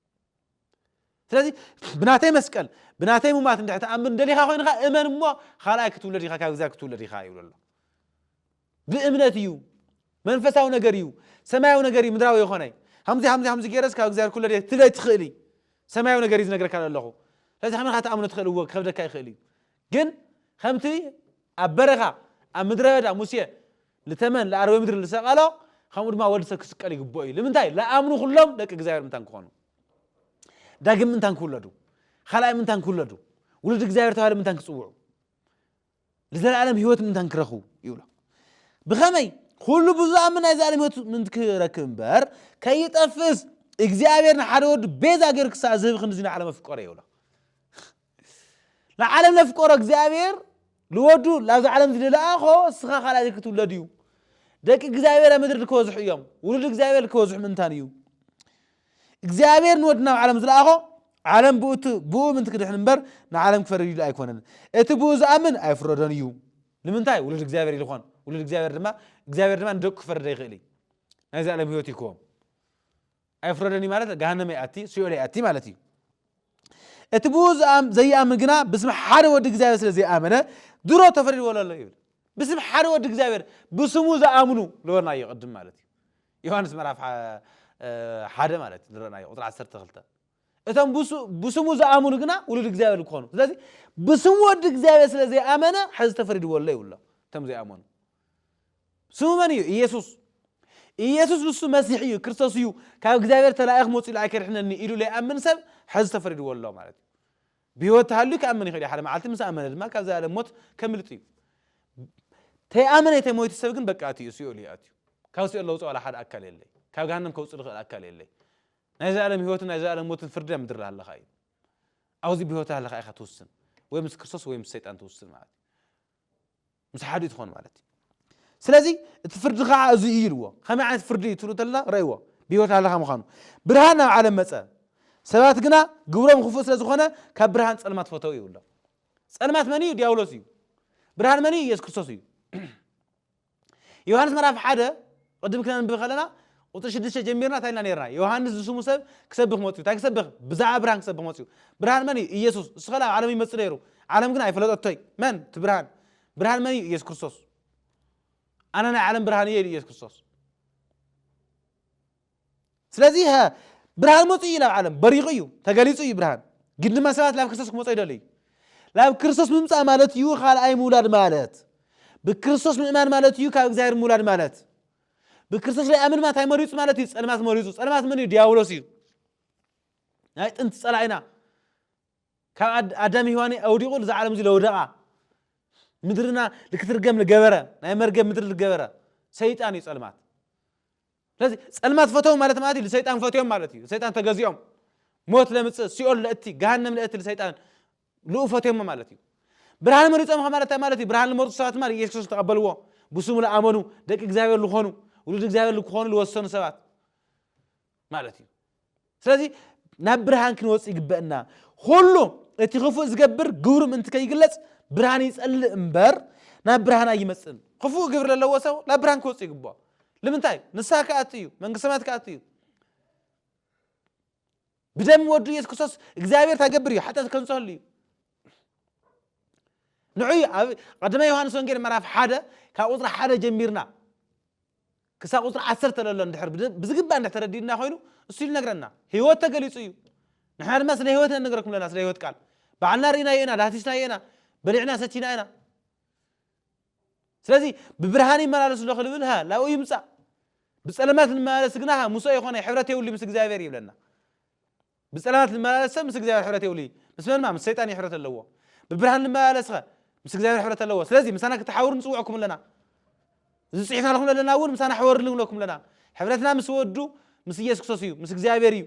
ስለዚ ብናተይ መስቀል ብናተይ ሙማት እንድሕር ትኣምን ደሊኻ ኮይንኻ እመን እሞ ካልኣይ ክትውለድ ኢኻ ካብ እግዚኣብሔር ክትውለድ ኢኻ ይብሎ ኣሎ። ብእምነት እዩ መንፈሳዊ ነገር እዩ ሰማያዊ ነገር እዩ ምድራዊ የኾነ ከምዚ ከምዚ ከምዚ ገይረስ ካብ እግዚኣብሔር ክውለድ እየ ክትብል ኣይትኽእል እዩ ሰማያዊ ነገር እዩ ዝነግረካ ዘለኹ ስለዚ ከመይ ኢኻ ትኣምኖ ትኽእል እዎ ክኸብደካ ይኽእል እዩ ግን ከምቲ ኣብ በረኻ ኣብ ምድረ በዳ ሙሴ ልተመን ለኣርበ ምድሪ ልሰቐሎ ከምኡ ድማ ወዲ ሰብ ክስቀል ይግብኦ እዩ ንምንታይ ለኣምኑ ኩሎም ደቂ እግዚኣብሔር ምንታን ክኾኑ ዳግም ምንታን ክውለዱ ካልኣይ ምንታን ክውለዱ ውሉድ እግዚኣብሔር ተባሂሎም ምንታን ክፅውዑ ንዘለኣለም ህይወት ምንታን ክረኽቡ ይብሎ ብኸመይ ኩሉ ብዝኣምን ናይ ዘኣለም ህይወት ምንት ክረክብ እምበር ከይጠፍእስ እግዚኣብሔር ንሓደ ወዱ ቤዛ ገይሩ ክሳዕ ዝህብ ክንድዚ ንዓለም ኣፍቀሮ ይብሎ ንዓለም ለፍቀሮ እግዚኣብሔር ልወዱ ላብዚ ዓለም እዚ ልለኣኾ እስኻ ካልኣይ ክትውለድ እዩ ደቂ እግዚኣብሔር ኣብ ምድሪ ክበዝሑ እዮም። ውሉድ እግዚኣብሔር ክበዝሑ ምእንታን እዩ። እግዚኣብሔር ንወዲ ናብ ዓለም ዝለኣኾ፣ ዓለም ብኡ ት-፣ ብኡ ምእንቲ ክድሕን እምበር፣ ንዓለም ክፈርድ ኢሉ ኣይኮነን። እቲ ብኡ ዝኣምን ኣይፍረዶን እዩ። ንምንታይ? ውሉድ እግዚኣብሔር ኢሉ ኾን። ውሉድ እግዚኣብሔር ድማ፣ እግዚኣብሔር ድማ ንደቁ ክፈርድ ኣይኽእል እዩ። ናይ ዘላለም ህይወት ይክዎም። ኣይፍረደን እዩ ማለት ገሃነም ይኣቲ፣ ሲኦል ይኣቲ ማለት እዩ። እቲ ብኡ ዝኣም-፣ ዘይኣምን ግና ብስም ሓደ ወዲ እግዚኣብሔር ስለ ዘይኣመነ ድሮ ተፈሪድዎ ኣሎ ይብል። ብስም ሓደ ወዲ እግዚኣብሔር፣ ብስሙ ዝኣምኑ ዝበልናዮ ቅድም ማለት እዩ። ዮሃንስ ምዕራፍ ሓ-፣ እ፣ ሓደ ማለት እዩ፣ ዝረእናዮ ቁፅሪ ዓሰርተ ክልተ። እቶም ብሱ-፣ ብስሙ ዝኣምኑ ግና ውሉድ እግዚኣብሔር ክኾኑ። ስለዚ ብስሙ ወዲ እግዚኣብሔር ስለ ዘይኣመነ ሕዚ ተፈሪድዎ ኣሎ ይብሎ። እቶም ዘይኣመኑ። ስሙ መን እዩ? ኢየሱስ። ኢየሱስ ንሱ መሲሕ እዩ፣ ክርስቶስ እዩ። ካብ እግዚኣብሔር ተላኢኹ መፂኡ ኢሉ ኣይከድሕነኒ ኢሉ ዘይኣምን ሰብ ሕዚ ተፈሪድዎ ኣሎ ማለት እዩ። ብህይወት ተሃልዩ ክኣምን ይኽእል እዩ። ሓደ መዓልቲ ምስ ኣመነ ድማ ካብ ዘላለም ሞት ከምልጥ እዩ። ተይኣመነ ተይሞይቱ ሰብ ግን በቃ እቲ እዩ ሲኦል እዩ ኣትዩ። ካብ ሲኦል ለውፅእ ዋላ ሓደ ኣካል የለይ። ካብ ገሃነም ከውፅእ ዝኽእል ኣካል የለይ። ናይ ዘላለም ህይወትን ናይ ዘላለም ሞትን ፍርዲ ኣብ ምድሪ ኣለኻ እዩ። ኣብዚ ብህይወት ኣለኻ ኢኻ ትውስን። ወይ ምስ ክርስቶስ ወይ ምስ ሰይጣን ትውስን ማለት እዩ። ምስ ሓደ ትኾን ማለት እዩ። ስለዚ እቲ ፍርዲ ከዓ እዚ እዩ ኢልዎ። ከመይ ዓይነት ፍርዲ እዩ ትብሉ ተለና ረእይዎ። ብህይወት ኣለኻ ምዃኑ። ብርሃን ናብ ዓለም መጸ። ሰባት ግና ግብሮም ክፉእ ስለ ዝኾነ ካብ ብርሃን ጸልማት ፈተው ይብሎ። ጸልማት መን እዩ? ዲያብሎስ እዩ። ብርሃን መን እዩ? ኢየሱስ ክርስቶስ እዩ። ዮሃንስ ምዕራፍ ሓደ ቅድም ክነንብብ ከለና ቁፅሪ ሽዱሽተ ጀሚርና እንታይ ኢልና ነርና? ዮሃንስ ዝስሙ ሰብ ክሰብኽ መፅዩ። እንታይ ክሰብኽ? ብዛዕባ ብርሃን ክሰብኽ መፅዩ። ብርሃን መን እዩ? ኢየሱስ። እሱ ኸላ ኣብ ዓለም ይመፅእ ነይሩ፣ ዓለም ግን ኣይፈለጠቶይ። መን እቲ ብርሃን? ብርሃን መን እዩ? ኢየሱስ ክርስቶስ። ኣነ ናይ ዓለም ብርሃን እየ ኢሉ ኢየሱስ ክርስቶስ። ስለዚ ሀ፣ ብርሃን መፅኡ እዩ ናብ ዓለም፣ በሪቑ እዩ፣ ተገሊፁ እዩ ብርሃን። ግን ድማ ሰባት ናብ ክርስቶስ ክመፁ ይደልዩ። ናብ ክርስቶስ ምምፃእ ማለት እዩ ካልኣይ ምውላድ ማለት። ብክርስቶስ ምእማን ማለት እዩ ካብ እግዚኣብሔር ምውላድ ማለት። ብክርስቶስ ዘይኣምን ማታይ መሪፁ ማለት እዩ? ጸልማት መሪፁ። ጸልማት መን እዩ? ዲያብሎስ እዩ። ናይ ጥንቲ ጸላኢና። ካብ ኣድ-፣ ኣዳም ሔዋን ኣውዲቑ እዛ ዓለም እዚ ለውደቓ። ምድርና ልክትርገም ልገበረ፣ ናይ መርገም ምድሪ ልገበረ ሰይጣን እዩ ጸልማት። ስለዚ ጸልማት ፈተው ማለት፣ ማለት እዩ፣ ንሰይጣን ፈትዮም ማለት እዩ። ሰይጣን ተገዚኦም። ሞት ለምጽእ፣ ሲኦል ለእቲ፣ ገሃነም ለእቲ ንሰይጣን ልኡ ፈትዮም ማለት እዩ። ብርሃን መሪጾም ማለት እንታይ ማለት እዩ? ብርሃን ልመርጹ ሰባት ማለት ኢየሱስ ክርስቶስ ተቐበልዎ፣ ብስሙ ለኣመኑ፣ ደቂ እግዚኣብሔር ልኾኑ፣ ውሉድ እግዚኣብሔር ልክኾኑ ልወሰኑ ሰባት ማለት እዩ። ስለዚ ናብ ብርሃን ክንወጽእ ይግበእና። ኩሉ እቲ ክፉእ ዝገብር ግብሩ ምእንቲ ከይግለጽ ብርሃን ይጸልእ እምበር ናብ ብርሃን ኣይመጽእን። ክፉእ ግብሪ ለለዎ ሰብ ናብ ብርሃን ክወጽእ ይግብኦ። ንምንታይ? ንስኻ ክኣቱ እዩ፣ መንግስቲ ሰማያት ክኣቱ እዩ። ብደም ወዱ ኢየሱስ ክርስቶስ እግዚኣብሔር ታገብር እዩ፣ ሓጢኣት ከንጽሀሉ እዩ። ንዑ እዩ ኣብ ቀዳማይ ዮሃንስ ወንጌል ምዕራፍ ሓደ ካብ ቁጽሪ ሓደ ጀሚርና ክሳብ ቁጽሪ ዓሰርተ ለሎ እንድሕር ብድ-፣ ብዝግባእ እንድሕር ተረዲእና ኮይኑ እሱ ይነግረና። ህይወት ተገሊጹ እዩ። ንሕና ድማ ስለ ህይወት ነነግረኩም ኣለና፣ ስለ ህይወት ቃል። ባዕልና ርኢናዮ ኢና፣ ዳህሲስናዮ ኢና፣ በሊዕና ሰቲና ኢና። ስለዚ ብብርሃን ይመላለሱ ዶ ክልብል፣ ሃ፣ ላብኡ ይምጻእ። ብጸለማት ንመላለስ ግና፣ ሃ፣ ምሶ ይኾነ ሕብረት የብሉ ምስ እግዚኣብሔር ይብለና። ብጸለማት ንመላለስ ሰብ ምስ እግዚኣብሔር ሕብረት የብሉ። ምስ መንማ? ምስ ሰይጣን እዩ ሕብረት ኣለዎ። ብብርሃን ንመላለስ ኸ ምስ እግዚኣብሔር ሕብረት ኣለዎ። ስለዚ ምሳና ክትሓብሩ ንጽውዕኩም ኣለና። እዚ ጽሒፍናልኩም ዘለና እውን ምሳና ሕወሩ ንብለኩም ኣለና። ሕብረትና ምስ ወዱ ምስ ኢየሱስ ክርስቶስ እዩ፣ ምስ እግዚኣብሔር እዩ።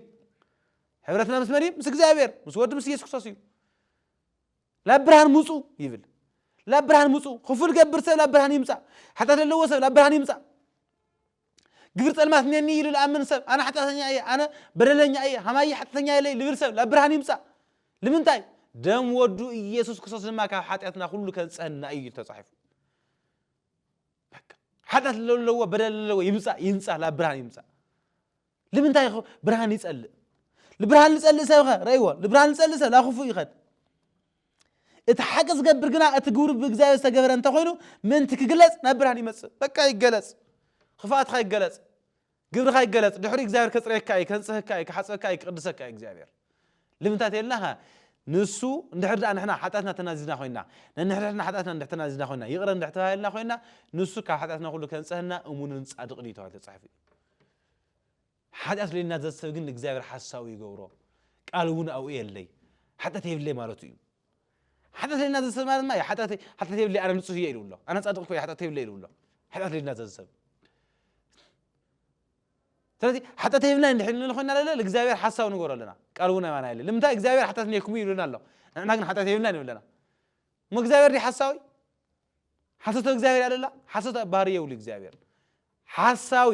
ሕብረትና ምስ መን እዩ? ምስ እግዚኣብሔር። ምስ ወዱ ምስ ኢየሱስ ክርስቶስ እዩ። ላብ ብርሃን ምጹ ይብል። ላብ ብርሃን ምጹ። ክፉእ ዝገብር ሰብ ላብ ብርሃን ይምጻእ። ሓጢኣት ዘለዎ ሰብ ላብ ብርሃን ይምጻእ። ግብሪ ጸልማት እኔኒ ኢሉ ዝኣምን ሰብ፣ ኣነ ሓጢኣተኛ እየ፣ ኣነ በደለኛ እየ፣ ሃማይ ሓጢኣተኛ የለይ ዝብል ሰብ ላብ ብርሃን ይምጻእ። ንምንታይ? ደም ወዱ ኢየሱስ ክርስቶስ ድማ ካብ ሓጢኣትና ኩሉ ከንጽሀና እዩ ኢሉ ተጻሒፉ። በቃ። ሓጢኣት ዘለዎ፣ በደል ዘለዎ ይምጻእ፣ ይምጻእ፣ ላብ ብርሃን ይምጻእ። ንምንታይ ይኸ-፣ ብርሃን ይጸልእ? ንብርሃን ዝጸልእ ሰብ ኸ ረእይዎ፣ ንብርሃን ዝጸልእ ሰብ ናብ ክፉእ ይኸድ። እቲ ሓቂ ዝገብር ግና እቲ ግብሩ ብእግዚኣብሔር ዝተገበረ እንተኾይኑ ምእንቲ ክግለጽ ናብ ብርሃን ይመጽእ። በቃ ይገለጽ። ክፍኣትኻ ይገለጽ። ግብርኻ ይገለጽ። ድሕሪ እግዚኣብሔር ከጽርየካ እዩ፣ ከንጽህካ እዩ፣ ክሓጽበካ እዩ፣ ክቅድሰካ እዩ እግዚኣብሔር። ልምንታይ ተይልና ኸ? ንሱ እንድሕር ደኣ ንሕና ሓጢኣትና ተናዚዝና ኮይና፣ ነንሕድሕድና ሓጢኣትና እንድሕር ተናዚዝና ኮይና፣ ይቕረ እንድሕር ተባሂልና ኮይና፣ ንሱ ካብ ሓጢኣትና ኩሉ ከንጽህና እሙንን ጻድቕን እዩ ተባሂሉ ተጻሒፉ እዩ። ሓጢኣት ለይናዘዝ ሰብ ግን ንእግዚኣብሔር ሓሳዊ ይገብሮ፣ ቃል እውን ኣብኡ የለይ፣ ሓጢኣት የብለይ ማለቱ እዩ። ሓጢኣት ለይናዘዝ ሰብ ማለት ድማ ሓጢኣት፣ ሓጢኣት የብለይ ኣነ ንጹህ እየ ኢሉ ኣሎ። ኣነ ጻድቕ እኮ እየ፣ ሓጢኣት የብለይ ኢሉ ኣሎ። ሓጢኣት ለይናዘዝ ሰብ። ስለዚ ሓጢኣት የብልና እንድሕር ንብል ኮይና ለለ ንእግዚኣብሔር ሓሳዊ ንገሮ ኣለና። ቃል እውን ኣባና የለ። ንምንታይ እግዚኣብሔር ሓጢኣት ነይኩም ይብለና ኣሎ። ንሕና ግን ሓጢኣት የብልና ንብለና። እሞ እግዚኣብሔር ድዩ ሓሳዊ? ሓሶት እግዚኣብሔር ኣለላ? ሓሶት ባህሪ የብሉ እግዚኣብሔር። ሓሳዊ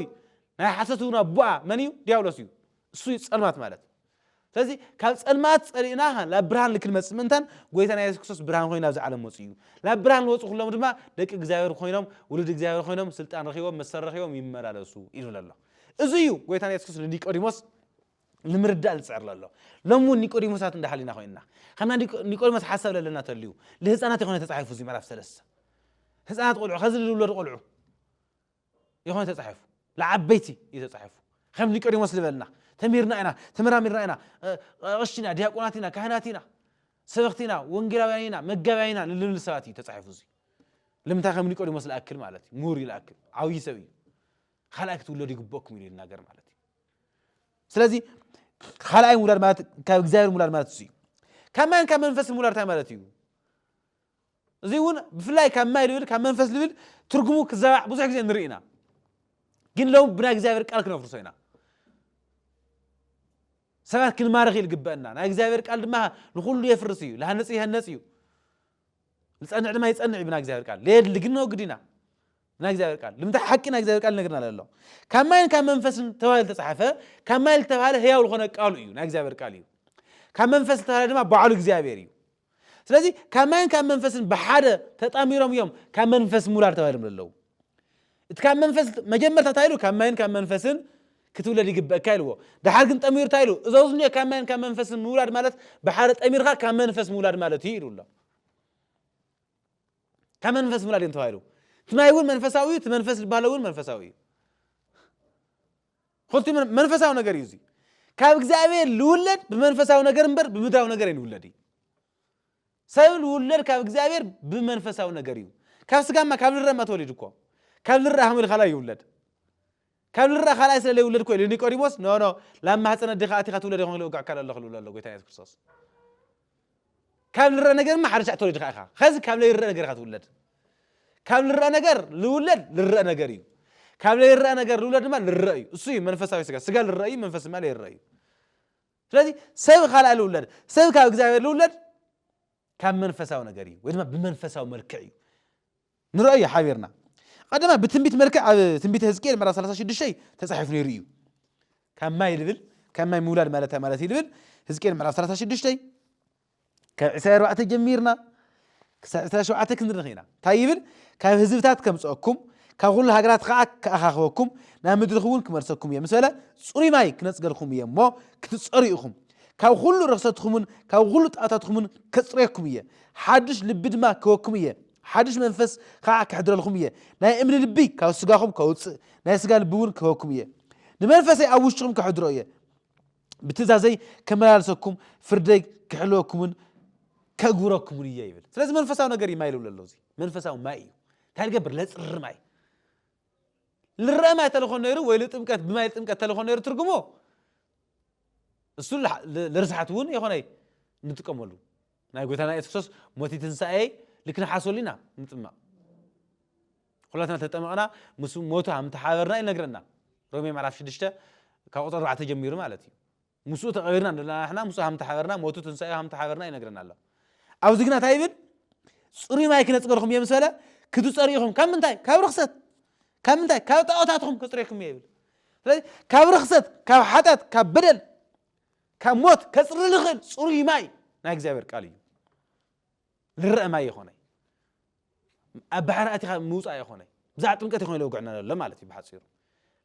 ናይ ሓሰት እውን ኣቦኣ መን እዩ? ዲያብሎስ እዩ። እሱ እዩ ጸልማት ማለት። ስለዚ ካብ ጸልማት ጸሊእና ናብ ብርሃን ልክንመጽእ ምእንታን ጎይታና የሱስ ክርስቶስ ብርሃን ኮይኑ ናብዚ ዓለም መጹ እዩ። ናብ ብርሃን ዝወጹ ኩሎም ድማ ደቂ እግዚኣብሔር ኮይኖም፣ ውሉድ እግዚኣብሔር ኮይኖም፣ ስልጣን ረኺቦም፣ መሰል ረኺቦም ይመላለሱ ኢሉ ኣሎ። እዚ እዩ ጎይታና የሱስ ክርስቶስ ንኒቆዲሞስ ንምርዳእ ዝጽዕር ዘሎ። ሎም እውን ኒቆዲሞሳት እንዳሓሊና ኮይንና ከምና ኒቆ- ኒቆዲሞስ ሓሳብ ለለና ተልዩ ንህፃናት ይኮነ ተፃሒፉ እዚ ምዕራፍ ሰለስተ ህፃናት ቆልዑ ከዚ ዝውለዱ ቆልዑ ይኮነ ተፃሒፉ ለዓበይቲ እዩ ተፃሒፉ። ከም ኒቆዲሞስ ዝበልና ተሚርና ኢና ተመራሚርና ኢና ቀሽቲ ኢና ዲያቆናት ኢና ካህናት ኢና ሰበኽቲ ኢና ወንጌላውያን ኢና መጋብያን ኢና ንልብል ሰባት እዩ ተፃሒፉ እዚ ልምንታይ ከም ኒቆዲሞስ ዝኣክል ማለት እዩ ምሁር እዩ ዝኣክል ዓብዪ ሰብ እዩ ካልኣይ ክትውለዱ ይግበእኩም ኢሉ ይናገር ማለት እዩ ስለዚ ካልኣይ ምውላድ ማለት ካብ እግዚኣብሔር ምውላድ ማለት እዩ ካብ ማይን ካብ መንፈስ ምውላድ እንታይ ማለት እዩ እዚ እውን ብፍላይ ካብ ማይ ልብል ካብ መንፈስ ልብል ትርጉሙ ክዘባዕ ብዙሕ ግዜ ንርኢ ኢና ግን ሎም ብናይ እግዚኣብሔር ቃል ክነፍርሶ ኢና ሰባት ክንማረኽ ይልግበአና ናይ እግዚኣብሔር ቃል ድማ ንኩሉ የፍርስ እዩ ለሃነፅ ይሃነፅ እዩ ዝፀንዕ ድማ ይፀንዕ እዩ ብናይ እግዚኣብሔር ቃል ለየድሊ ግን ነወግድ ኢና ናይ እግዚኣብሔር ቃል ልምንታይ ሓቂ ናይ እግዚኣብሔር ቃል ይነግርና ኣሎ ካብ ማይን ካብ መንፈስን ተባሂሉ ተፃሓፈ ካብ ማይ ዝተባሃለ ህያው ዝኾነ ቃሉ እዩ ናይ እግዚኣብሔር ቃል እዩ ካብ መንፈስ ዝተባሃለ ድማ ባዕሉ እግዚኣብሔር እዩ ስለዚ ካብ ማይን ካብ መንፈስን ብሓደ ተጣሚሮም እዮም ካብ መንፈስ ምውላድ ተባሂሎም ዘለዉ እቲ ካብ መንፈስ መጀመርታ እንታይ ኢሉ ካብ ማይን ካብ መንፈስን ክትውለድ ይግበእካ ኢልዎ ድሓር ግን ጠሚሩ እንታይ ኢሉ እዞ ዝኒኦ ካብ ማይን ካብ መንፈስን ምውላድ ማለት ብሓደ ጠሚርካ ካብ መንፈስ ምውላድ ማለት እዩ ኢሉ ኣሎ ካብ መንፈስ ምውላድ እዮም ተባሂሉ እቲ ማይ እውን መንፈሳዊ እዩ እቲ መንፈስ ዝበሃለ እውን መንፈሳዊ እዩ ክልቲ መንፈሳዊ ነገር እዩ እዚ ካብ እግዚኣብሔር ልውለድ ብመንፈሳዊ ነገር እምበር ብምድራዊ ነገር ኣይንውለድ እዩ ሰብ ልውለድ ካብ እግዚኣብሔር ብመንፈሳዊ ነገር እዩ ካብ ስጋማ ካብ ልረማ ተወሊድ እኮ ካብ ልረኣ ሃመል ካልኣይ ይውለድ ካብ ልረኣ ካልኣይ ስለ ለይውለድ እኮ ኢሉ ኒቆዲሞስ ኖ ኖ ላብ ማህፀን ኣዴኻ ኣቲኻ ትውለድ ይኾን ልውጋዕ ካል ኣለኹ ልብሎ ኣሎ ጎይታ የሱስ ክርስቶስ ካብ ልረአ ነገር ድማ ሓደ ሻዕ ተወሊድኻ ኢኻ ኸዚ ካብ ለይረአ ነገር ኢኻ ትውለድ ካብ ልረአ ነገር ልውለድ ልረአ ነገር እዩ ካብ ለይረአ ነገር ልውለድ ድማ ልረአ እዩ እሱ እዩ መንፈሳዊ ስጋ ስጋ ልረአ እዩ መንፈስ ድማ ለይረአ እዩ ስለዚ ሰብ ካልኣ ልውለድ ሰብ ካብ እግዚኣብሔር ልውለድ ካብ መንፈሳዊ ነገር እዩ ወይ ድማ ብመንፈሳዊ መልክዕ እዩ ንረኦ እዩ ሓቢርና ቀደማ ብትንቢት መልክዕ ኣብ ትንቢት ህዝቅኤል ምዕራፍ ሰላሳ ሽዱሽተ ተፃሒፉ ነይሩ እዩ ካብ ማይ ልብል ካብ ማይ ምውላድ ማለት ማለት እዩ ልብል ህዝቅኤል ምዕራፍ ሰላሳ ሽዱሽተ ካብ ዕስራ ኣርባዕተ ጀሚርና ክሳብ ዕስራ ሸውዓተ ክንርኽ ኢና እንታይ ይብል ካብ ህዝብታት ከምፅአኩም ካብ ኩሉ ሃገራት ከዓ ክኣኻኽበኩም ናብ ምድርኹም እውን ክመልሰኩም እየ ምስ በለ ፅሩይ ማይ ክነፅገልኩም እየ እሞ ክትፀሩ ኢኹም ካብ ኩሉ ርኽሰትኩምን ካብ ኩሉ ጣዖታትኩምን ከፅረየኩም እየ ሓድሽ ልቢ ድማ ክህበኩም እየ ሓድሽ መንፈስ ከዓ ክሕድረልኩም እየ ናይ እምኒ ልቢ ካብ ስጋኹም ከውፅእ ናይ ስጋ ልቢ እውን ክህበኩም እየ ንመንፈሰይ ኣብ ውሽጥኹም ከሕድሮ እየ ብትእዛዘይ ከመላልሰኩም ፍርደይ ክሕልወኩምን ከግብረኩምን እየ ይብል ስለዚ መንፈሳዊ ነገር እዩ ማይ ልብሎ ኣሎ እዚ መንፈሳዊ ማይ እዩ እንታይ ልገብር ለፅሪ ማይ ልረአ ማይ ተለኾን ነይሩ ወይ ልጥምቀት ብማይ ልጥምቀት ተለኾን ነይሩ ትርጉሙ እሱ ልርስሓት እውን የኾነይ ንጥቀመሉ ናይ ጎይታና የሱስ ክርስቶስ ሞት ትንሳኤ ልክንሓስበሉ ኢና ንጥመቕ ኩላትና ተጠመቕና ምስ ሞቱ ሃምተሓበርና ይነግረና ሮሜ ምዕራፍ ሽዱሽተ ካብ ቁፅሪ ኣርባዕተ ጀሚሩ ማለት እዩ ምስኡ ተቐቢርና ንሕና ምስኡ ሃምተሓበርና ሞቱ ትንሳኤ ሃምተሓበርና ይነግረና ኣሎ ኣብዚ ግና እንታይ ይብል ፅሩይ ማይ ክነፅገርኩም እየ ምስ በለ ክትፀሩ ኢኹም ካብ ምንታይ ካብ ርኽሰት ካብ ምንታይ ካብ ጣዖታትኹም ከፅሬኩም እየ ይብል ስለዚ ካብ ርኽሰት ካብ ሓጢኣት ካብ በደል ካብ ሞት ከፅሪ ዝኽእል ፅሩይ ማይ ናይ እግዚኣብሔር ቃል እዩ ዝረአ ማይ ይኾነ ኣብ ባሕሪ ኣቲኻ ምውፃእ ይኾነ ብዛዕ ጥምቀት ይኾነ ለውግዕና ዘሎ ማለት እዩ ብሓፂሩ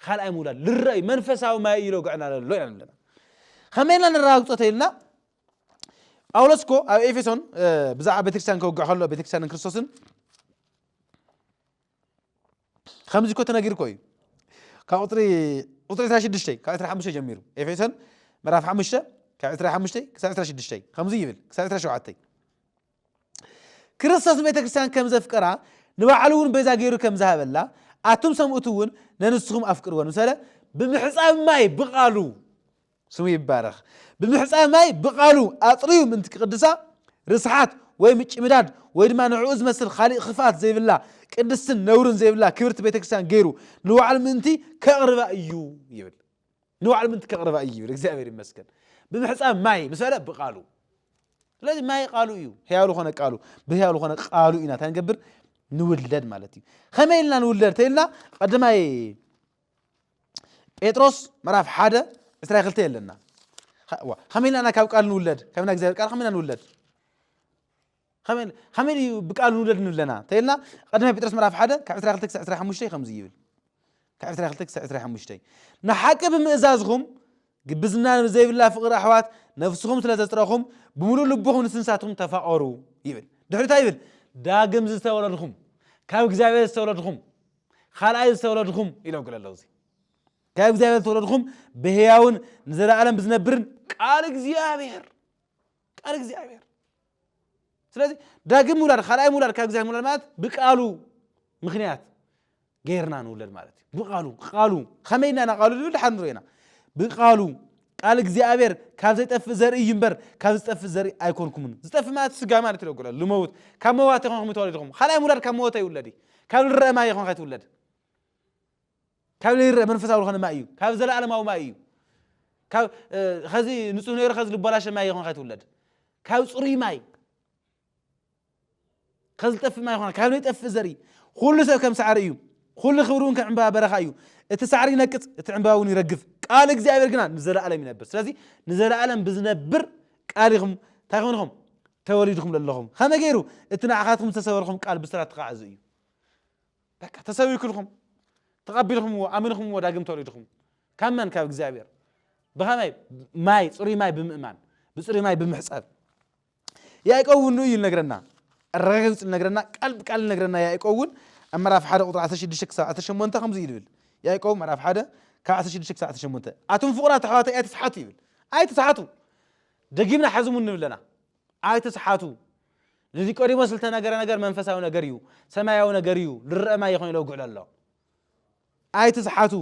ካልኣይ ምውላድ ልረአ እዩ መንፈሳዊ ማይ እዩ ለውግዕና ዘሎ ኢና ኣለና ከመይ ኢልና ነረጋግፆ ተይልና ጳውሎስ እኮ ኣብ ኤፌሶን ብዛዕባ ቤተክርስትያን ከውግዕ ከሎ ቤተክርስትያንን ክርስቶስን ከምዚ እኮ ተነጊርኮ እዩ ካብ ቁፅሪ ቁፅሪ ዕስራ ሽዱሽተ ካብ ዕስራ ሓሙሽተ ጀሚሩ ኤፌሶን ምዕራፍ ሓሙሽተ ካብ ዕስራ ሓሙሽተ ክሳብ ዕስራ ሽዱሽተ ከምዚ ይብል ክሳብ ዕስራ ሸውዓተ ክርስቶስ ንቤተ ክርስቲያን ከም ዘፍቀራ ንባዕሉ እውን ቤዛ ገይሩ ከም ዝሃበላ ኣቱም ሰምኡት እውን ነንስኹም ኣፍቅርወን ምሰለ ብምሕፃብ ማይ ብቃሉ ስሙ ይባረኽ ብምሕፃብ ማይ ብቃሉ ኣፅርዩ ምንቲ ክቅድሳ ርስሓት ወይ ምጭምዳድ ወይ ድማ ንዕኡ ዝመስል ካሊእ ክፍኣት ዘይብላ ቅድስትን ነውርን ዘይብላ ክብርቲ ቤተክርስትያን ገይሩ ንባዕሉ ምእንቲ ከቕርባ እዩ ይብል ንባዕሉ ምእንቲ ከቕርባ እዩ ይብል እግዚኣብሔር ይመስገን ብምሕፃብ ማይ ምስ በለ ብቃሉ ስለዚ ማይ ቃሉ እዩ ህያው ዝኾነ ቃሉ ብህያው ዝኾነ ቃሉ ኢና እንታይ ንገብር ንውለድ ማለት እዩ ከመይ ኢልና ንውለድ ተይልና ቀዳማይ ጴጥሮስ ምዕራፍ ሓደ ዕስራ ክልተ የለና። ኸ- ዋ፣ ከመይ ኢልና ኢና ካብ ቃል ንውለድ? ካብ ናይ እግዚኣብሔር ቃል ከመይ ኢና ንውለድ? ከመይ ከመይ እዩ ብቃል ንውለድ ንብለና? ተይልና ቀዳማይ ጴጥሮስ ምዕራፍ ሓደ ካብ ዕስራ ክልተ ክሳብ ዕስራ ሓሙሽተ ከምዚ ይብል። ካብ ዕስራ ክልተ ክሳብ ዕስራ ሓሙሽተ ንሓቂ ብምእዛዝኹም ግብዝና ዘይብላ ፍቕሪ ኣሕዋት ነፍስኹም ስለ ዘጽረኹም ብምሉእ ልብኹም ንስንሳትኩም ተፋቐሩ ይብል። ድሕሪ እንታይ ይብል? ዳግም ዝተወለድኹም ካብ እግዚኣብሔር ዝተወለድኹም ካልኣይ ዝተወለድኹም ኢሎ ግለ ኣለዉ። ካብ እግዚኣብሔር ዝተወለድኹም ብህያውን ንዘለኣለም ብዝነብርን ቃል እግዚኣብሔር ቃል እግዚኣብሔር። ስለዚ ዳግም ምውላድ ካልኣይ ምውላድ ካብ እግዚኣብሔር ምውላድ ማለት ብቃሉ ምክንያት ገይርና ንውለድ ማለት እዩ። ብቃሉ ቃሉ ከመይ ኢና ኢና ቃሉ ዝብል ድሓር ንሪኦ ኢና። ብቃሉ ቃል እግዚኣብሔር ካብ ዘይጠፍእ ዘርኢ እዩ እምበር ካብ ዝጠፍእ ዘርኢ ኣይኮንኩምን። ዝጠፍእ ማለት ስጋ ማለት ይለጉለ ልመውት ካብ መዋት ይኾንኩም ተወሊድኹም። ካልኣይ ምውላድ ካብ መወተ ይውለድ እዩ። ካብ ልረአ ማይ ይኾን ከይትውለድ ካብ ዘይረአ መንፈሳዊ ዝኾነ ማይ እዩ። ካብ ዘለኣለማዊ ማይ እዩ። ካብ ኸዚ ንጹህ ነይሩ ኸዚ ልበላሸ ማይ ይኾን ከይትውለድ ካብ ጽሩይ ማይ ከዝጠፍእ ማይ ይኾን ካብ ዘይጠፍእ ዘርኢ። ኩሉ ሰብ ከም ሳዕሪ እዩ። ኩሉ ክብሪ እውን ከም ዕምባባ በረኻ እዩ። እቲ ሳዕሪ ይነቅጽ እቲ ዕምባባ እውን ይረግፍ። ቃል እግዚኣብሔር ግና ንዘለኣለም ይነብር። ስለዚ ንዘለኣለም ብዝነብር ቃል ኢኹም እንታይ ኾንኹም ተወሊድኹም ዘለኹም። ከመይ ገይሩ እቲ ንዓኻትኩም ዝተሰበርኹም ቃል ብስራት ተኻዕዙ እዩ። በቃ ተሰቢክልኩም ተቐቢልኩምዎ ኣሚንኩምዎ ዳግም ተወሊድኩም ካብ መን ካብ እግዚኣብሔር። ብኸመይ? ማይ ጽሩይ ማይ ብምእማን ብጽሩይ ማይ ብምሕጸብ። ያዕቆብ እውን እዩ ይነግረና። ኣረጋጊጹ ይነግረና ቃል ብቃል ይነግረና። ያዕቆብ እውን ኣብ ምዕራፍ ሓደ ቁጥሪ ዓሰርተ ሽዱሽተ ክሳብ ዓሰርተ ሸሞንተ ከምዚ እዩ ዝብል። ያዕቆብ ምዕራፍ ሓደ ካብ ዓሰርተ ሽዱሽተ ክሳብ ዓሰርተ ሸሞንተ ኣቱም ፍቑራት ኣሕዋተይ ኣይትስሓቱ ይብል። ኣይትስሓቱ። ደጊምና ሓዝሙ ንብለና ኣይትስሓቱ። ንኒቆዲሞስ ዝተነገረ ነገር መንፈሳዊ ነገር እዩ። ሰማያዊ ነገር እዩ። ልረአ ማይ ይኾን ኢሎ ጉዕሎ ኣሎ። ኣይትስሓቱ።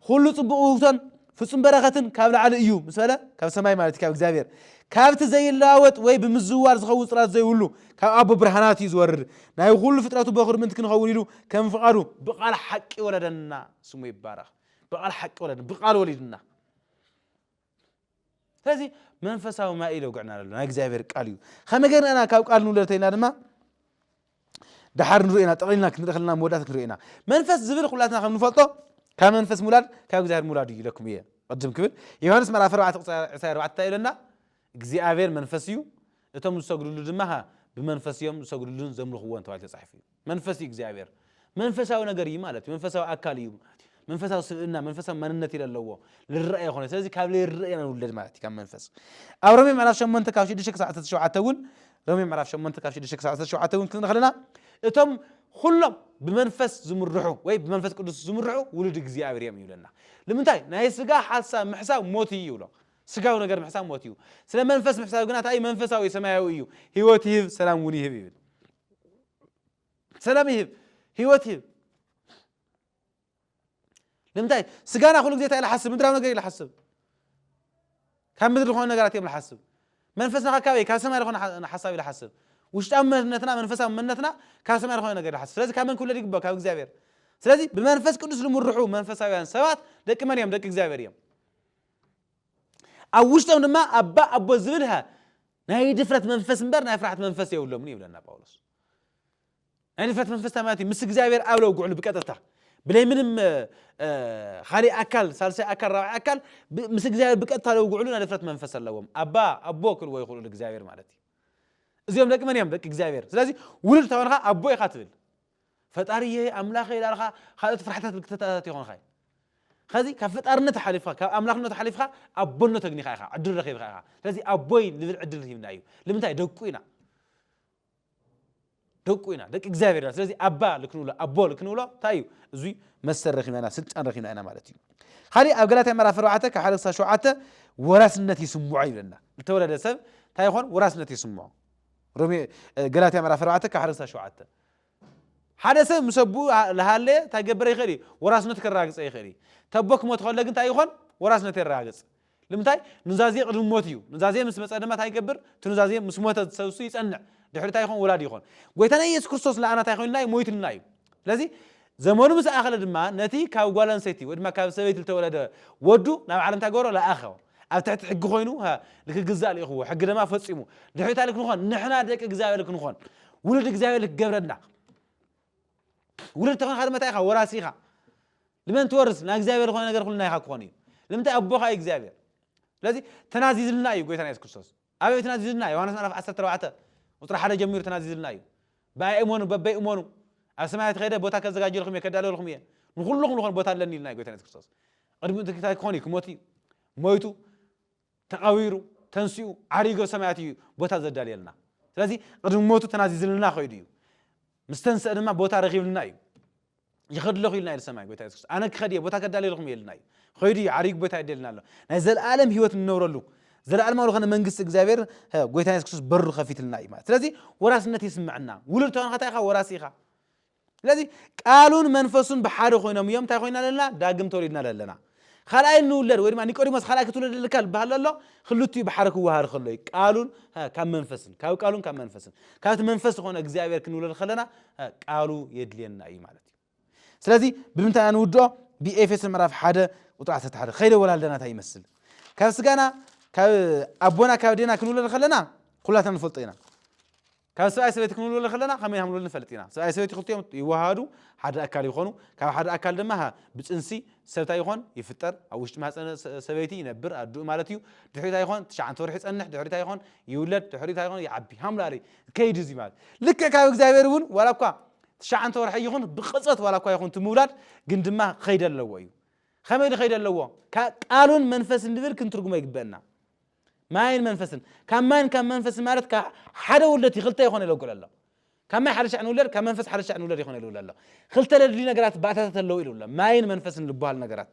ኩሉ ጽቡቕ ውህብቶን ፍጹም በረኸትን ካብ ላዕሊ እዩ ምስ በለ ካብ ሰማይ ማለት እዩ ካብ እግዚኣብሔር ካብቲ ዘይለዋወጥ ወይ ብምዝዋር ዝኸውን ጽላት ዘይብሉ ካብ ኣቦ ብርሃናት እዩ ዝወርድ። ናይ ኩሉ ፍጥረቱ በኹር ምእንቲ ክንኸውን ኢሉ ከም ፍቓዱ ብቓል ሓቂ ወለደና። ስሙ ይባረኽ። ብቓል ሓቂ ወለደና ብቓል ወሊድና። ስለዚ መንፈሳዊ ማይ ኢለ ውግዕና ኣሎ ናይ እግዚኣብሔር ቃል እዩ። ከመይ ገርና ኢና ካብ ቃል ንውለድ ተይልና ድማ ድሓር ንሪኦ ኢና ጠቕሊልና ክንርኢ ከለና መወዳእታ ክንሪኦ ኢና። መንፈስ ዝብል ኩላትና ከም ንፈልጦ ካብ መንፈስ ሙላድ ካብ እግዚኣብሔር ሙላድ እዩ ኢለኩም እየ። ቅድም ክብል ዮሃንስ ምዕራፍ ኣርባዕተ ቁፅሪ ዕስራን ኣርባዕተን እንታይ ኢለና? እግዚኣብሔር መንፈስ እዩ፣ እቶም ዝሰግድሉ ድማ ብመንፈስ እዮም ዝሰግድሉን ዘምልኽዎን ተባሂሉ ተፃሒፉ እዩ። መንፈስ እዩ እግዚኣብሔር። መንፈሳዊ ነገር እዩ ማለት እዩ። መንፈሳዊ ኣካል እዩ። መንፈሳዊ ስብእና መንፈሳዊ መንነት ኢለ ኣለዎ። ልረአ ይኾነ ስለዚ ካብ ለይረአ ኢና ንውለድ ማለት እዩ ካብ መንፈስ። ኣብ ሮሜ ምዕራፍ ሸሞንተ ካብ ሽዱሽተ ክሳብ ዓሰርተ ሸውዓተ እውን ሮሜ ምዕራፍ ሸሞንተ ካብ ሽዱሽተ ክሳብ ዓሰርተ ሸውዓተ እውን ክንርኢ ከለና እቶም ኩሎም ብመንፈስ ዝምርሑ ወይ ብመንፈስ ቅዱስ ዝምርሑ ውሉድ እግዚኣብሔር እዮም ይብለና። ንምንታይ ናይ ስጋ ሓሳብ ምሕሳብ ሞት እዩ ይብሎ። ስጋዊ ነገር ምሕሳብ ሞት እዩ። ስለ መንፈስ ምሕሳብ ግና እንታይ መንፈሳዊ ሰማያዊ እዩ። ህይወት ይህብ ሰላም እውን ይህብ ይብል። ሰላም ይህብ ህይወት ይህብ። ንምንታይ ስጋና ኩሉ ግዜ እንታይ ኢሉ ሓስብ ምድራዊ ነገር ኢሉ ሓስብ። ካብ ምድሪ ዝኾነ ነገራት እዮም ዝሓስብ። መንፈስና ካብ ካበይ ካብ ሰማይ ዝኾነ ሓ- ሓሳብ ኢሉ ሓስብ። ውሽጣዊ መንነትና መንፈሳዊ መንነትና ካብ ሰማይ ዝኾነ ነገር ይሓስብ። ስለዚ ካብ መን ክውለድ ይግባእ? ካብ እግዚኣብሔር። ስለዚ ብመንፈስ ቅዱስ ዝምርሑ መንፈሳውያን ሰባት ደቂ መን እዮም? ደቂ እግዚኣብሔር እዮም። ኣብ ውሽጦም ድማ ኣባ ኣቦ ዝብል ሃ ናይ ድፍረት መንፈስ እምበር ናይ ፍርሓት መንፈስ የብሎምን ይብለና ጳውሎስ። ናይ ድፍረት መንፈስ እንታይ ማለት እዩ? ምስ እግዚኣብሔር ኣብ ለውግዕሉ ብቀጥታ ብለይ ምንም ካልእ ኣካል ሳልሳይ ኣካል ራብዓይ ኣካል ምስ እግዚኣብሔር ብቀጥታ ለውግዕሉ ናይ ድፍረት መንፈስ ኣለዎም። ኣባ ኣቦ ክልዎ ይኽእሉ እግዚኣብሔር ማለት እዩ። እዚኦም ደቂ መን እዮም? ደቂ እግዚኣብሔር። ስለዚ ውሉድ ተኾንካ ኣቦ ኢኻ ትብል። ፈጣሪ እየ ኣምላኸ ኢላልካ ካልኦት ፍርሓታት ክትተታታት ይኾንካ እዩ። ከዚ ካብ ፈጣርነት ሓሊፍካ ካብ ኣምላኽነት ሓሊፍካ ኣቦነት ኣግኒኻ ኢኻ ዕድል ረኺብካ ኢኻ። ስለዚ ኣቦይ ንብል ዕድል ሂብና እዩ። ንምንታይ ደቁ ኢና። ደቁ ኢና ደቂ እግዚኣብሔር ኢና። ስለዚ ኣባ ልክንብሎ ኣቦ ልክንብሎ እንታይ እዩ? እዙይ መሰል ረኺብና ኢና ስልጣን ረኺብና ኢና ማለት እዩ። ካሊእ ኣብ ገላትያ ምዕራፍ ኣርባዕተ ካብ ሓደ ክሳብ ሸውዓተ ወራስነት ይስምዖ ይብለና። ዝተወለደ ሰብ እንታይ ይኾን? ወራስነት ይስምዖ። ሮሜ ገላትያ ምዕራፍ ኣርባዕተ ካብ ሓደ ክሳብ ሸውዓተ ሓደ ሰብ ምስ ኣቦኡ ዝሃለየ እንታይ ክገብር ይኽእል እዩ? ወራስነቱ ከረጋግፀ ይኽእል እዩ። ተቦ ክሞት ከሎ ግን እንታይ ይኾን? ወራስነቱ የረጋግፅ። ንምንታይ? ኑዛዜ ቅድሚ ሞት እዩ። ኑዛዜ ምስ መፀ ድማ እንታይ ይገብር? እቲ ኑዛዜ ምስ ሞተ ዝሰብሱ ይፀንዕ። ድሕሪ እንታይ ይኾን? ወላዲ ይኾን። ጎይታና ኢየሱስ ክርስቶስ ለኣና እንታይ ኮይንና እዩ? ሞይትልና እዩ። ስለዚ ዘመኑ ምስ ኣኸለ ድማ ነቲ ካብ ጓል ኣንሰይቲ ወይ ድማ ካብ ሰበይቲ ዝተወለደ ወዱ ናብ ዓለም እንታይ ገበሮ? ለኣኸ። ኣብ ትሕቲ ሕጊ ኮይኑ ንክግዛእ ልኢኽዎ። ሕጊ ድማ ፈፂሙ። ድሕሪ እንታይ ልክንኾን? ንሕና ደቂ እግዚኣብሔር ልክንኾን ውሉድ እግዚኣብሔር ልክገብረና። ውሉድ ተኾንካ ድማ እንታይ ኢኻ? ወራሲ ኢኻ። ንመን ትወርስ? ናብ እግዚኣብሔር ዝኾነ ነገር ኩሉ ናይኻ ክኾን እዩ። ንምንታይ? ኣቦኻ እዩ እግዚኣብሔር። ስለዚ ተናዚዝልና እዩ ጎይታና የሱስ ክርስቶስ። ኣበይ ተናዚዝልና? ዮሃንስ ምዕራፍ ዓሰርተ ኣርባዕተ ቁፅሪ ሓደ ጀሚሩ ተናዚዝልና እዩ። ብኣይ እመኑ፣ በበይ እመኑ፣ ኣብ ሰማያት ከይደ ቦታ ከዘጋጀልኩም እየ፣ ከዳለልኩም እየ፣ ንኩልኹም ዝኾነ ቦታ ኣለኒ ኢልና እዩ ጎይታና የሱስ ክርስቶስ። ቅድሚኡ እንታይ ክኾን እዩ? ክሞት እዩ። ሞይቱ፣ ተቐቢሩ፣ ተንሲኡ፣ ዓሪጉ ኣብ ሰማያት እዩ ቦታ ዘዳልየልና። ስለዚ ቅድሚ ሞቱ ተናዚዝልና ከይዱ እዩ። ምስ ተንስአ ድማ ቦታ ረኺብልና እዩ። ይኸድለኹ ኢልና እዩ ሰማይ ጎይታ የሱስ ክርስቶስ። ኣነ ክኸድ እየ፣ ቦታ ከዳልየልኩም እየ ኢልና እዩ። ከይዱ እዩ፣ ዓሪጉ ቦታ የዳልየልና ኣሎ። ናይ ዘለኣለም ህይወት እንነብረሉ፣ ዘለኣለማዊ ዝኾነ መንግስቲ እግዚኣብሔር፣ ሀ፣ ጎይታ የሱስ ክርስቶስ በሩ ከፊትልና እዩ ማለት። ስለዚ ወራስነት ይስምዐና። ውሉድ ተኾንካ እንታይ ኢኻ? ወራሲ ኢኻ። ስለዚ ቃሉን መንፈሱን ብሓደ ኮይኖም እዮም እንታይ ኮይና ኣለና? ዳግም ተወሊድና ኣለና። ካልኣይ እንውለድ ወይ ድማ ኒቆዲሞስ ካልኣይ ክትውለድ ኣለካ ዝበሃል ኣሎ፣ ክልቲኡ ብሓደ ክወሃድ ከሎ እዩ። ቃሉን፣ ሀ፣ ካብ መንፈስን፣ ካብ ቃሉን ካብ መንፈስን። ካብቲ መንፈስ ዝኾነ እግዚኣብሔር ክንውለድ ከለና፣ ሀ፣ ቃሉ የድልየና እዩ ማለት እዩ። ስለዚ ብምንታይ ኢና ንውድኦ? ብኤፌሶን ምዕራፍ ሓደ ቁፅሪ ዓሰርተ ሓደ። ከይደ ወላልደና እንታይ ይመስል? ካብ ስጋና፣ ካብ ኣቦና፣ ካብ ኣዴና ክንውለድ ከለና ኩላትና ንፈልጦ ኢና። ካብ ሰብኣይ ሰበይቲ ክንውለድ ከለና ከመይ ኢና ክንውለድ ንፈልጥ ኢና። ሰብኣይ ሰበይቲ ክልቲኦም ይወሃዱ፣ ሓደ ኣካል ይኾኑ። ካብ ሓደ ኣካል ድማ፣ ሃ፣ ብፅንሲ ሰብ እንታይ ይኾን? ይፍጠር። ኣብ ውሽጢ ማህፀን ሰ-፣ ሰበይቲ ይነብር፣ ኣድኡ ማለት እዩ። ድሕሪት እንታይ ይኾን? ትሽዓንተ ወርሒ ይፀንሕ፣ ድሕሪት እንታይ ይኾን? ይውለድ፣ ድሕሪት እንታይ ይኾን? ይዓቢ። ሃምላሪ ከይዲ እዚ ማለት። ልክዕ ካብ እግዚኣብሔር እውን ዋላ እኳ ትሽዓንተ ወርሒ ይኹን ብቕፅበት ዋላ እኳ ይኹን እቲ ምውላድ፣ ግን ድማ ከይዲ ኣለዎ እዩ። ከመይ ኢሉ ከይዲ ኣለዎ? ካ-፣ ቃሉን መንፈስን ንብል ክንትርጉሞ ይግበአና። ማይን መንፈስን። ካብ ማይን ካብ መንፈስን ማለት ካብ ሓደ ውልደት እዩ፣ ክልተ ይኾን ኢሉ ኣሎ። ካብ ማይ ሓደ ሻዕ ንውለድ፣ ካብ መንፈስ ሓደ ሻዕ ንውለድ ይኾን ኢሉ ኣሎ። ክልተ ለድሊ ነገራት ባእታታት ኣለዉ ኢሉ ኣሎ። ማይን መንፈስን ዝበሃሉ ነገራት።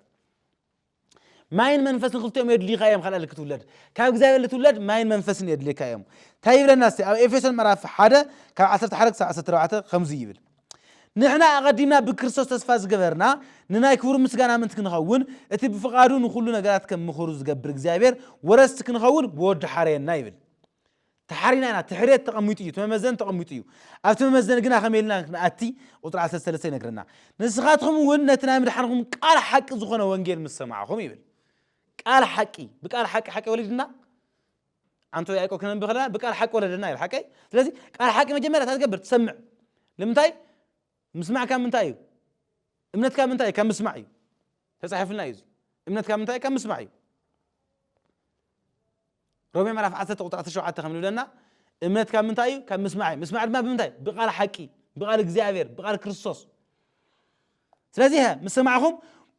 ማይን መንፈስን ክልቲኦም የድልዩካ እዮም፣ ካልኣይ ክትውለድ። ካብ እግዚኣብሔር ልትውለድ ማይን መንፈስን የድልዩካ እዮም። እንታይ ይብለና እስቲ? ኣብ ኤፌሶን ምዕራፍ ሓደ ካብ ዓሰርተ ሓደ ክሳብ ዓሰርተ ኣርባዕተ ከምዚ ይብል። ንሕና ኣቐዲምና ብክርስቶስ ተስፋ ዝገበርና፣ ንናይ ክብሩ ምስጋና ምእንቲ ክንኸውን፣ እቲ ብፍቓዱ ንኹሉ ነገራት ከም ምኽሩ ዝገብር እግዚኣብሔር ወረስቲ ክንኸውን ብወዱ ሓረየና ይብል። ተሓሪና ኢና። እቲ ሕርየት ተቐሚጡ እዩ፣ እቲ መመዘኒ ተቐሚጡ እዩ። ኣብቲ መመዘኒ ግና ከመይ ኢልና ክንኣቲ? ቁፅሪ ዓሰርተ ሰለስተ ይነግረና። ንስኻትኩም እውን ነቲ ናይ ምድሓንኩም ቃል ሓቂ ዝኾነ ወንጌል ምስ ሰማዕኹም ይብል። ቃል ሓቂ፣ ብቃል ሓቂ ሓቂ ወሊድና። ኣንቶ ያዕቆብ ክነንብብ ከለና ብቃል ሓቂ ወለደና ይብል፣ ሓቀይ? ስለዚ ቃል ሓቂ መጀመርያ እንታይ ትገብር? ትሰምዕ። ንምንታይ? ምስማዕ ካብ ምንታይ እዩ? እምነት ካብ ምንታይ እዩ? ካብ ምስማዕ እዩ። ተጻሒፉልና እዩ እዚ። እምነት ካብ ምንታይ እዩ? ካብ ምስማዕ እዩ። ሮሜ ምዕራፍ ዓሰርተ ቁጽሪ ዓሰርተ ሸውዓተ ከም ንብለና፣ እምነት ካብ ምንታይ እዩ? ካብ ምስማዕ እዩ። ምስማዕ ድማ ብምንታይ? ብቃል ሓቂ፣ ብቃል እግዚኣብሔር፣ ብቃል ክርስቶስ። ስለዚ፣ ሀ፣ ምስ ሰማዕኹም፣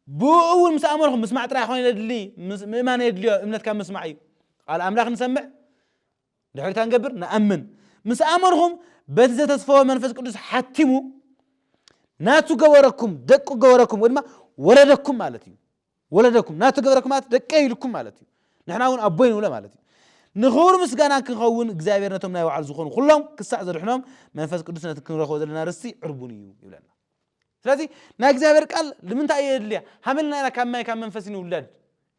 ብኡ እውን ምስ ኣመንኹም፣ ምስማዕ ጥራይ ኣይኮነ የድሊ፣ ምስ-፣ ምእማን የድልዮ፣ እምነት ካብ ምስማዕ እዩ። ቃል ኣምላኽ ንሰምዕ፣ ድሕሪታ ንገብር፣ ንኣምን። ምስ ኣመንኹም፣ በቲ ዘተስፈወ መንፈስ ቅዱስ ሓቲሙ፣ ናቱ ገበረኩም፣ ደቁ ገበረኩም፣ ወይ ድማ ወለደኩም ማለት እዩ። ወለደኩም፣ ናቱ ገበረኩም ማለት ደቀይ ኢልኩም ማለት እዩ። ንሕና እውን ኣቦይ ንብሎ ማለት እዩ። ንኽብሩ ምስጋና ክኸውን እግዚኣብሔር ነቶም ናይ ባዕሉ ዝኾኑ ኩሎም ክሳዕ ዘድሕኖም መንፈስ ቅዱስ ነቲ ክንረኽቦ ዘለና ርስቲ ዕርቡን እዩ ይብለና። ስለዚ ናይ እግዚኣብሔር ቃል ንምንታይ እዩ የድልያ? ሃመልና ኢና ካብ ማይ ካብ መንፈስ ንውለድ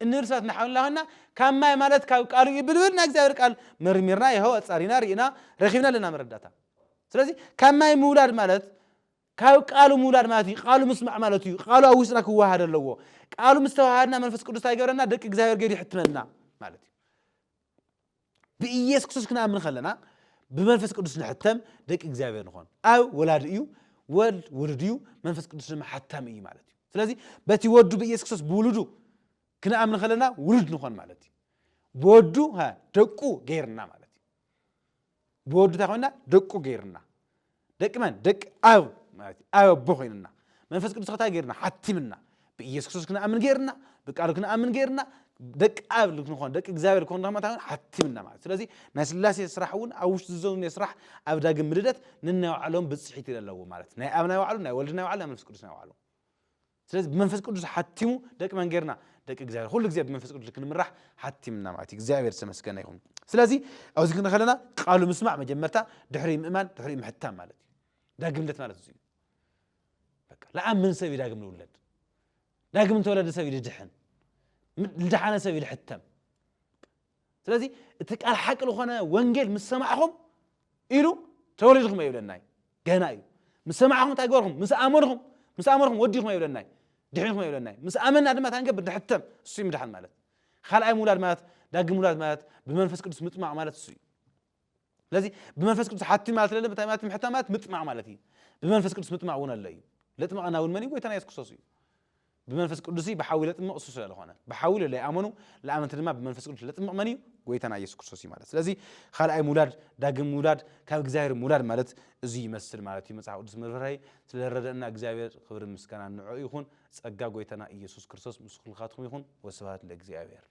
እንብል ሰባት ንሓውላ ኮይና፣ ካብ ማይ ማለት ካብ ቃሉ እዩ ብልብል ናይ እግዚኣብሔር ቃል መርሚርና፣ ይኸው ኣጻሪና፣ ርኢና፣ ረኺብና ኣለና መረዳእታ። ስለዚ ካብ ማይ ምውላድ ማለት ካብ ቃሉ ምውላድ ማለት እዩ። ቃሉ ምስማዕ ማለት እዩ። ቃሉ ኣብ ውሽጥና ክወሃድ ኣለዎ። ቃሉ ምስ ተዋሃድና መንፈስ ቅዱስ እንታይ ይገብረና? ደቂ እግዚኣብሔር ገይሩ ይሕትመና ማለት እዩ። ብኢየሱስ ክርስቶስ ክንኣምን ከለና ብመንፈስ ቅዱስ ንሕተም፣ ደቂ እግዚኣብሔር ንኾን። ኣብ ወላዲ እዩ፣ ወልድ ውሉድ እዩ፣ መንፈስ ቅዱስ ድማ ሓታሚ እዩ ማለት እዩ። ስለዚ በቲ ወዱ ብኢየሱስ ክርስቶስ ብውሉዱ ክንኣምን ከለና ውሉድ ንኾን ማለት እዩ። ብወዱ፣ ሃ፣ ደቁ ገይርና ማለት እዩ። ብወዱ እንታይ ኮይንና? ደቁ ገይርና። ደቂ መን? ደቂ ኣብ ማለት እዩ። ኣብ ኣቦ ኮይንና። መንፈስ ቅዱስ ከታይ ገይርና? ሓቲምና። ብኢየሱስ ክርስቶስ ክንኣምን ገይርና፣ ብቃሉ ክንኣምን ገይርና፣ ደቂ ኣብ ክንኾን፣ ደቂ እግዚኣብሔር ክንኾን ድማ እንታይ ሓቲምና ማለት። ስለዚ ናይ ስላሴ ስራሕ እውን ኣብ ውሽጢ ዝዘውነ ስራሕ ኣብ ዳግም ምልደት ንናይ ባዕሎም ብጽሒት ኣለዎ ማለት። ናይ ኣብ ናይ ባዕሉ፣ ናይ ወልድ ናይ ባዕሉ፣ ናይ መንፈስ ቅዱስ ናይ ባዕሉ። ስለዚ ብመንፈስ ቅዱስ ሓቲሙ ደቂ መን ገይርና? ደቂ እግዚኣብሔር። ኩሉ ግዜ ብመንፈስ ቅዱስ ክንምራሕ ሓቲምና ማለት እዩ። እግዚኣብሔር ዝተመስገነ ይኹን። ስለዚ ኣብዚ ክንርኢ ከለና ቃሉ ምስማዕ መጀመርታ፣ ድሕሪ ምእማን፣ ድሕሪ ምሕታም ማለት እዩ። ዳግም ልደት ማለት እዚ እዩ። በቃ፣ ለኣምን ሰብ እዩ ዳግም ልውለድ። ዳግም እንተወለደ ሰብ እዩ ልድሕን። ም-፣ ልደሓነ ሰብ እዩ ልሕተም። ስለዚ እቲ ቃል ሓቂ ዝኾነ ወንጌል ምስ ሰማዕኹም ኢሉ ተወሊድኹም ኣይብለናይ። ገና እዩ። ምስ ሰማዕኹም እንታይ ገበርኩም? ምስ ኣመንኹም፣ ምስ ኣመንኹም ወዲኹም ኣይብለናይ። ድሒንኹም ኣይብለናይ። ምስ ኣመንና ድማ እንታይ ንገብር? ንሕተም። እሱ እዩ ምድሓን ማለት። ካልኣይ ምውላድ ማለት፣ ዳግም ምውላድ ማለት፣ ብመንፈስ ቅዱስ ምጥማቕ ማለት እሱ እዩ። ስለዚ ብመንፈስ ቅዱስ ሓቲም ማለት ለለ፣ እንታይ ማለት ምሕታም ማለት? ምጥማቕ ማለት እዩ። ብመንፈስ ቅዱስ ምጥማቕ እውን ኣሎ እዩ። ለጥመቐና እውን መን እዩ? ጎይታና የሱስ ክርስቶስ እዩ። ብመንፈስ ቅዱስ ብሓዊ ለጥምቕ እሱ ስለ ዝኾነ፣ ብሓዊ ለለይኣመኑ ለኣመንቲ ድማ ብመንፈስ ቅዱስ ለጥምቕ መን እዩ? ጎይታና ኢየሱስ ክርስቶስ እዩ ማለት። ስለዚ ካልኣይ ምውላድ፣ ዳግም ምውላድ፣ ካብ እግዚኣብሔር ምውላድ ማለት እዚ ይመስል ማለት እዩ። መጽሓፍ ቅዱስ መርመራይ ስለ ረደእና እግዚኣብሔር ክብሪ ምስጋና ንዕኡ ይኹን። ጸጋ ጎይታና ኢየሱስ ክርስቶስ ምስ ኩልኻትኩም ይኹን። ወስብሐት ለእግዚኣብሔር።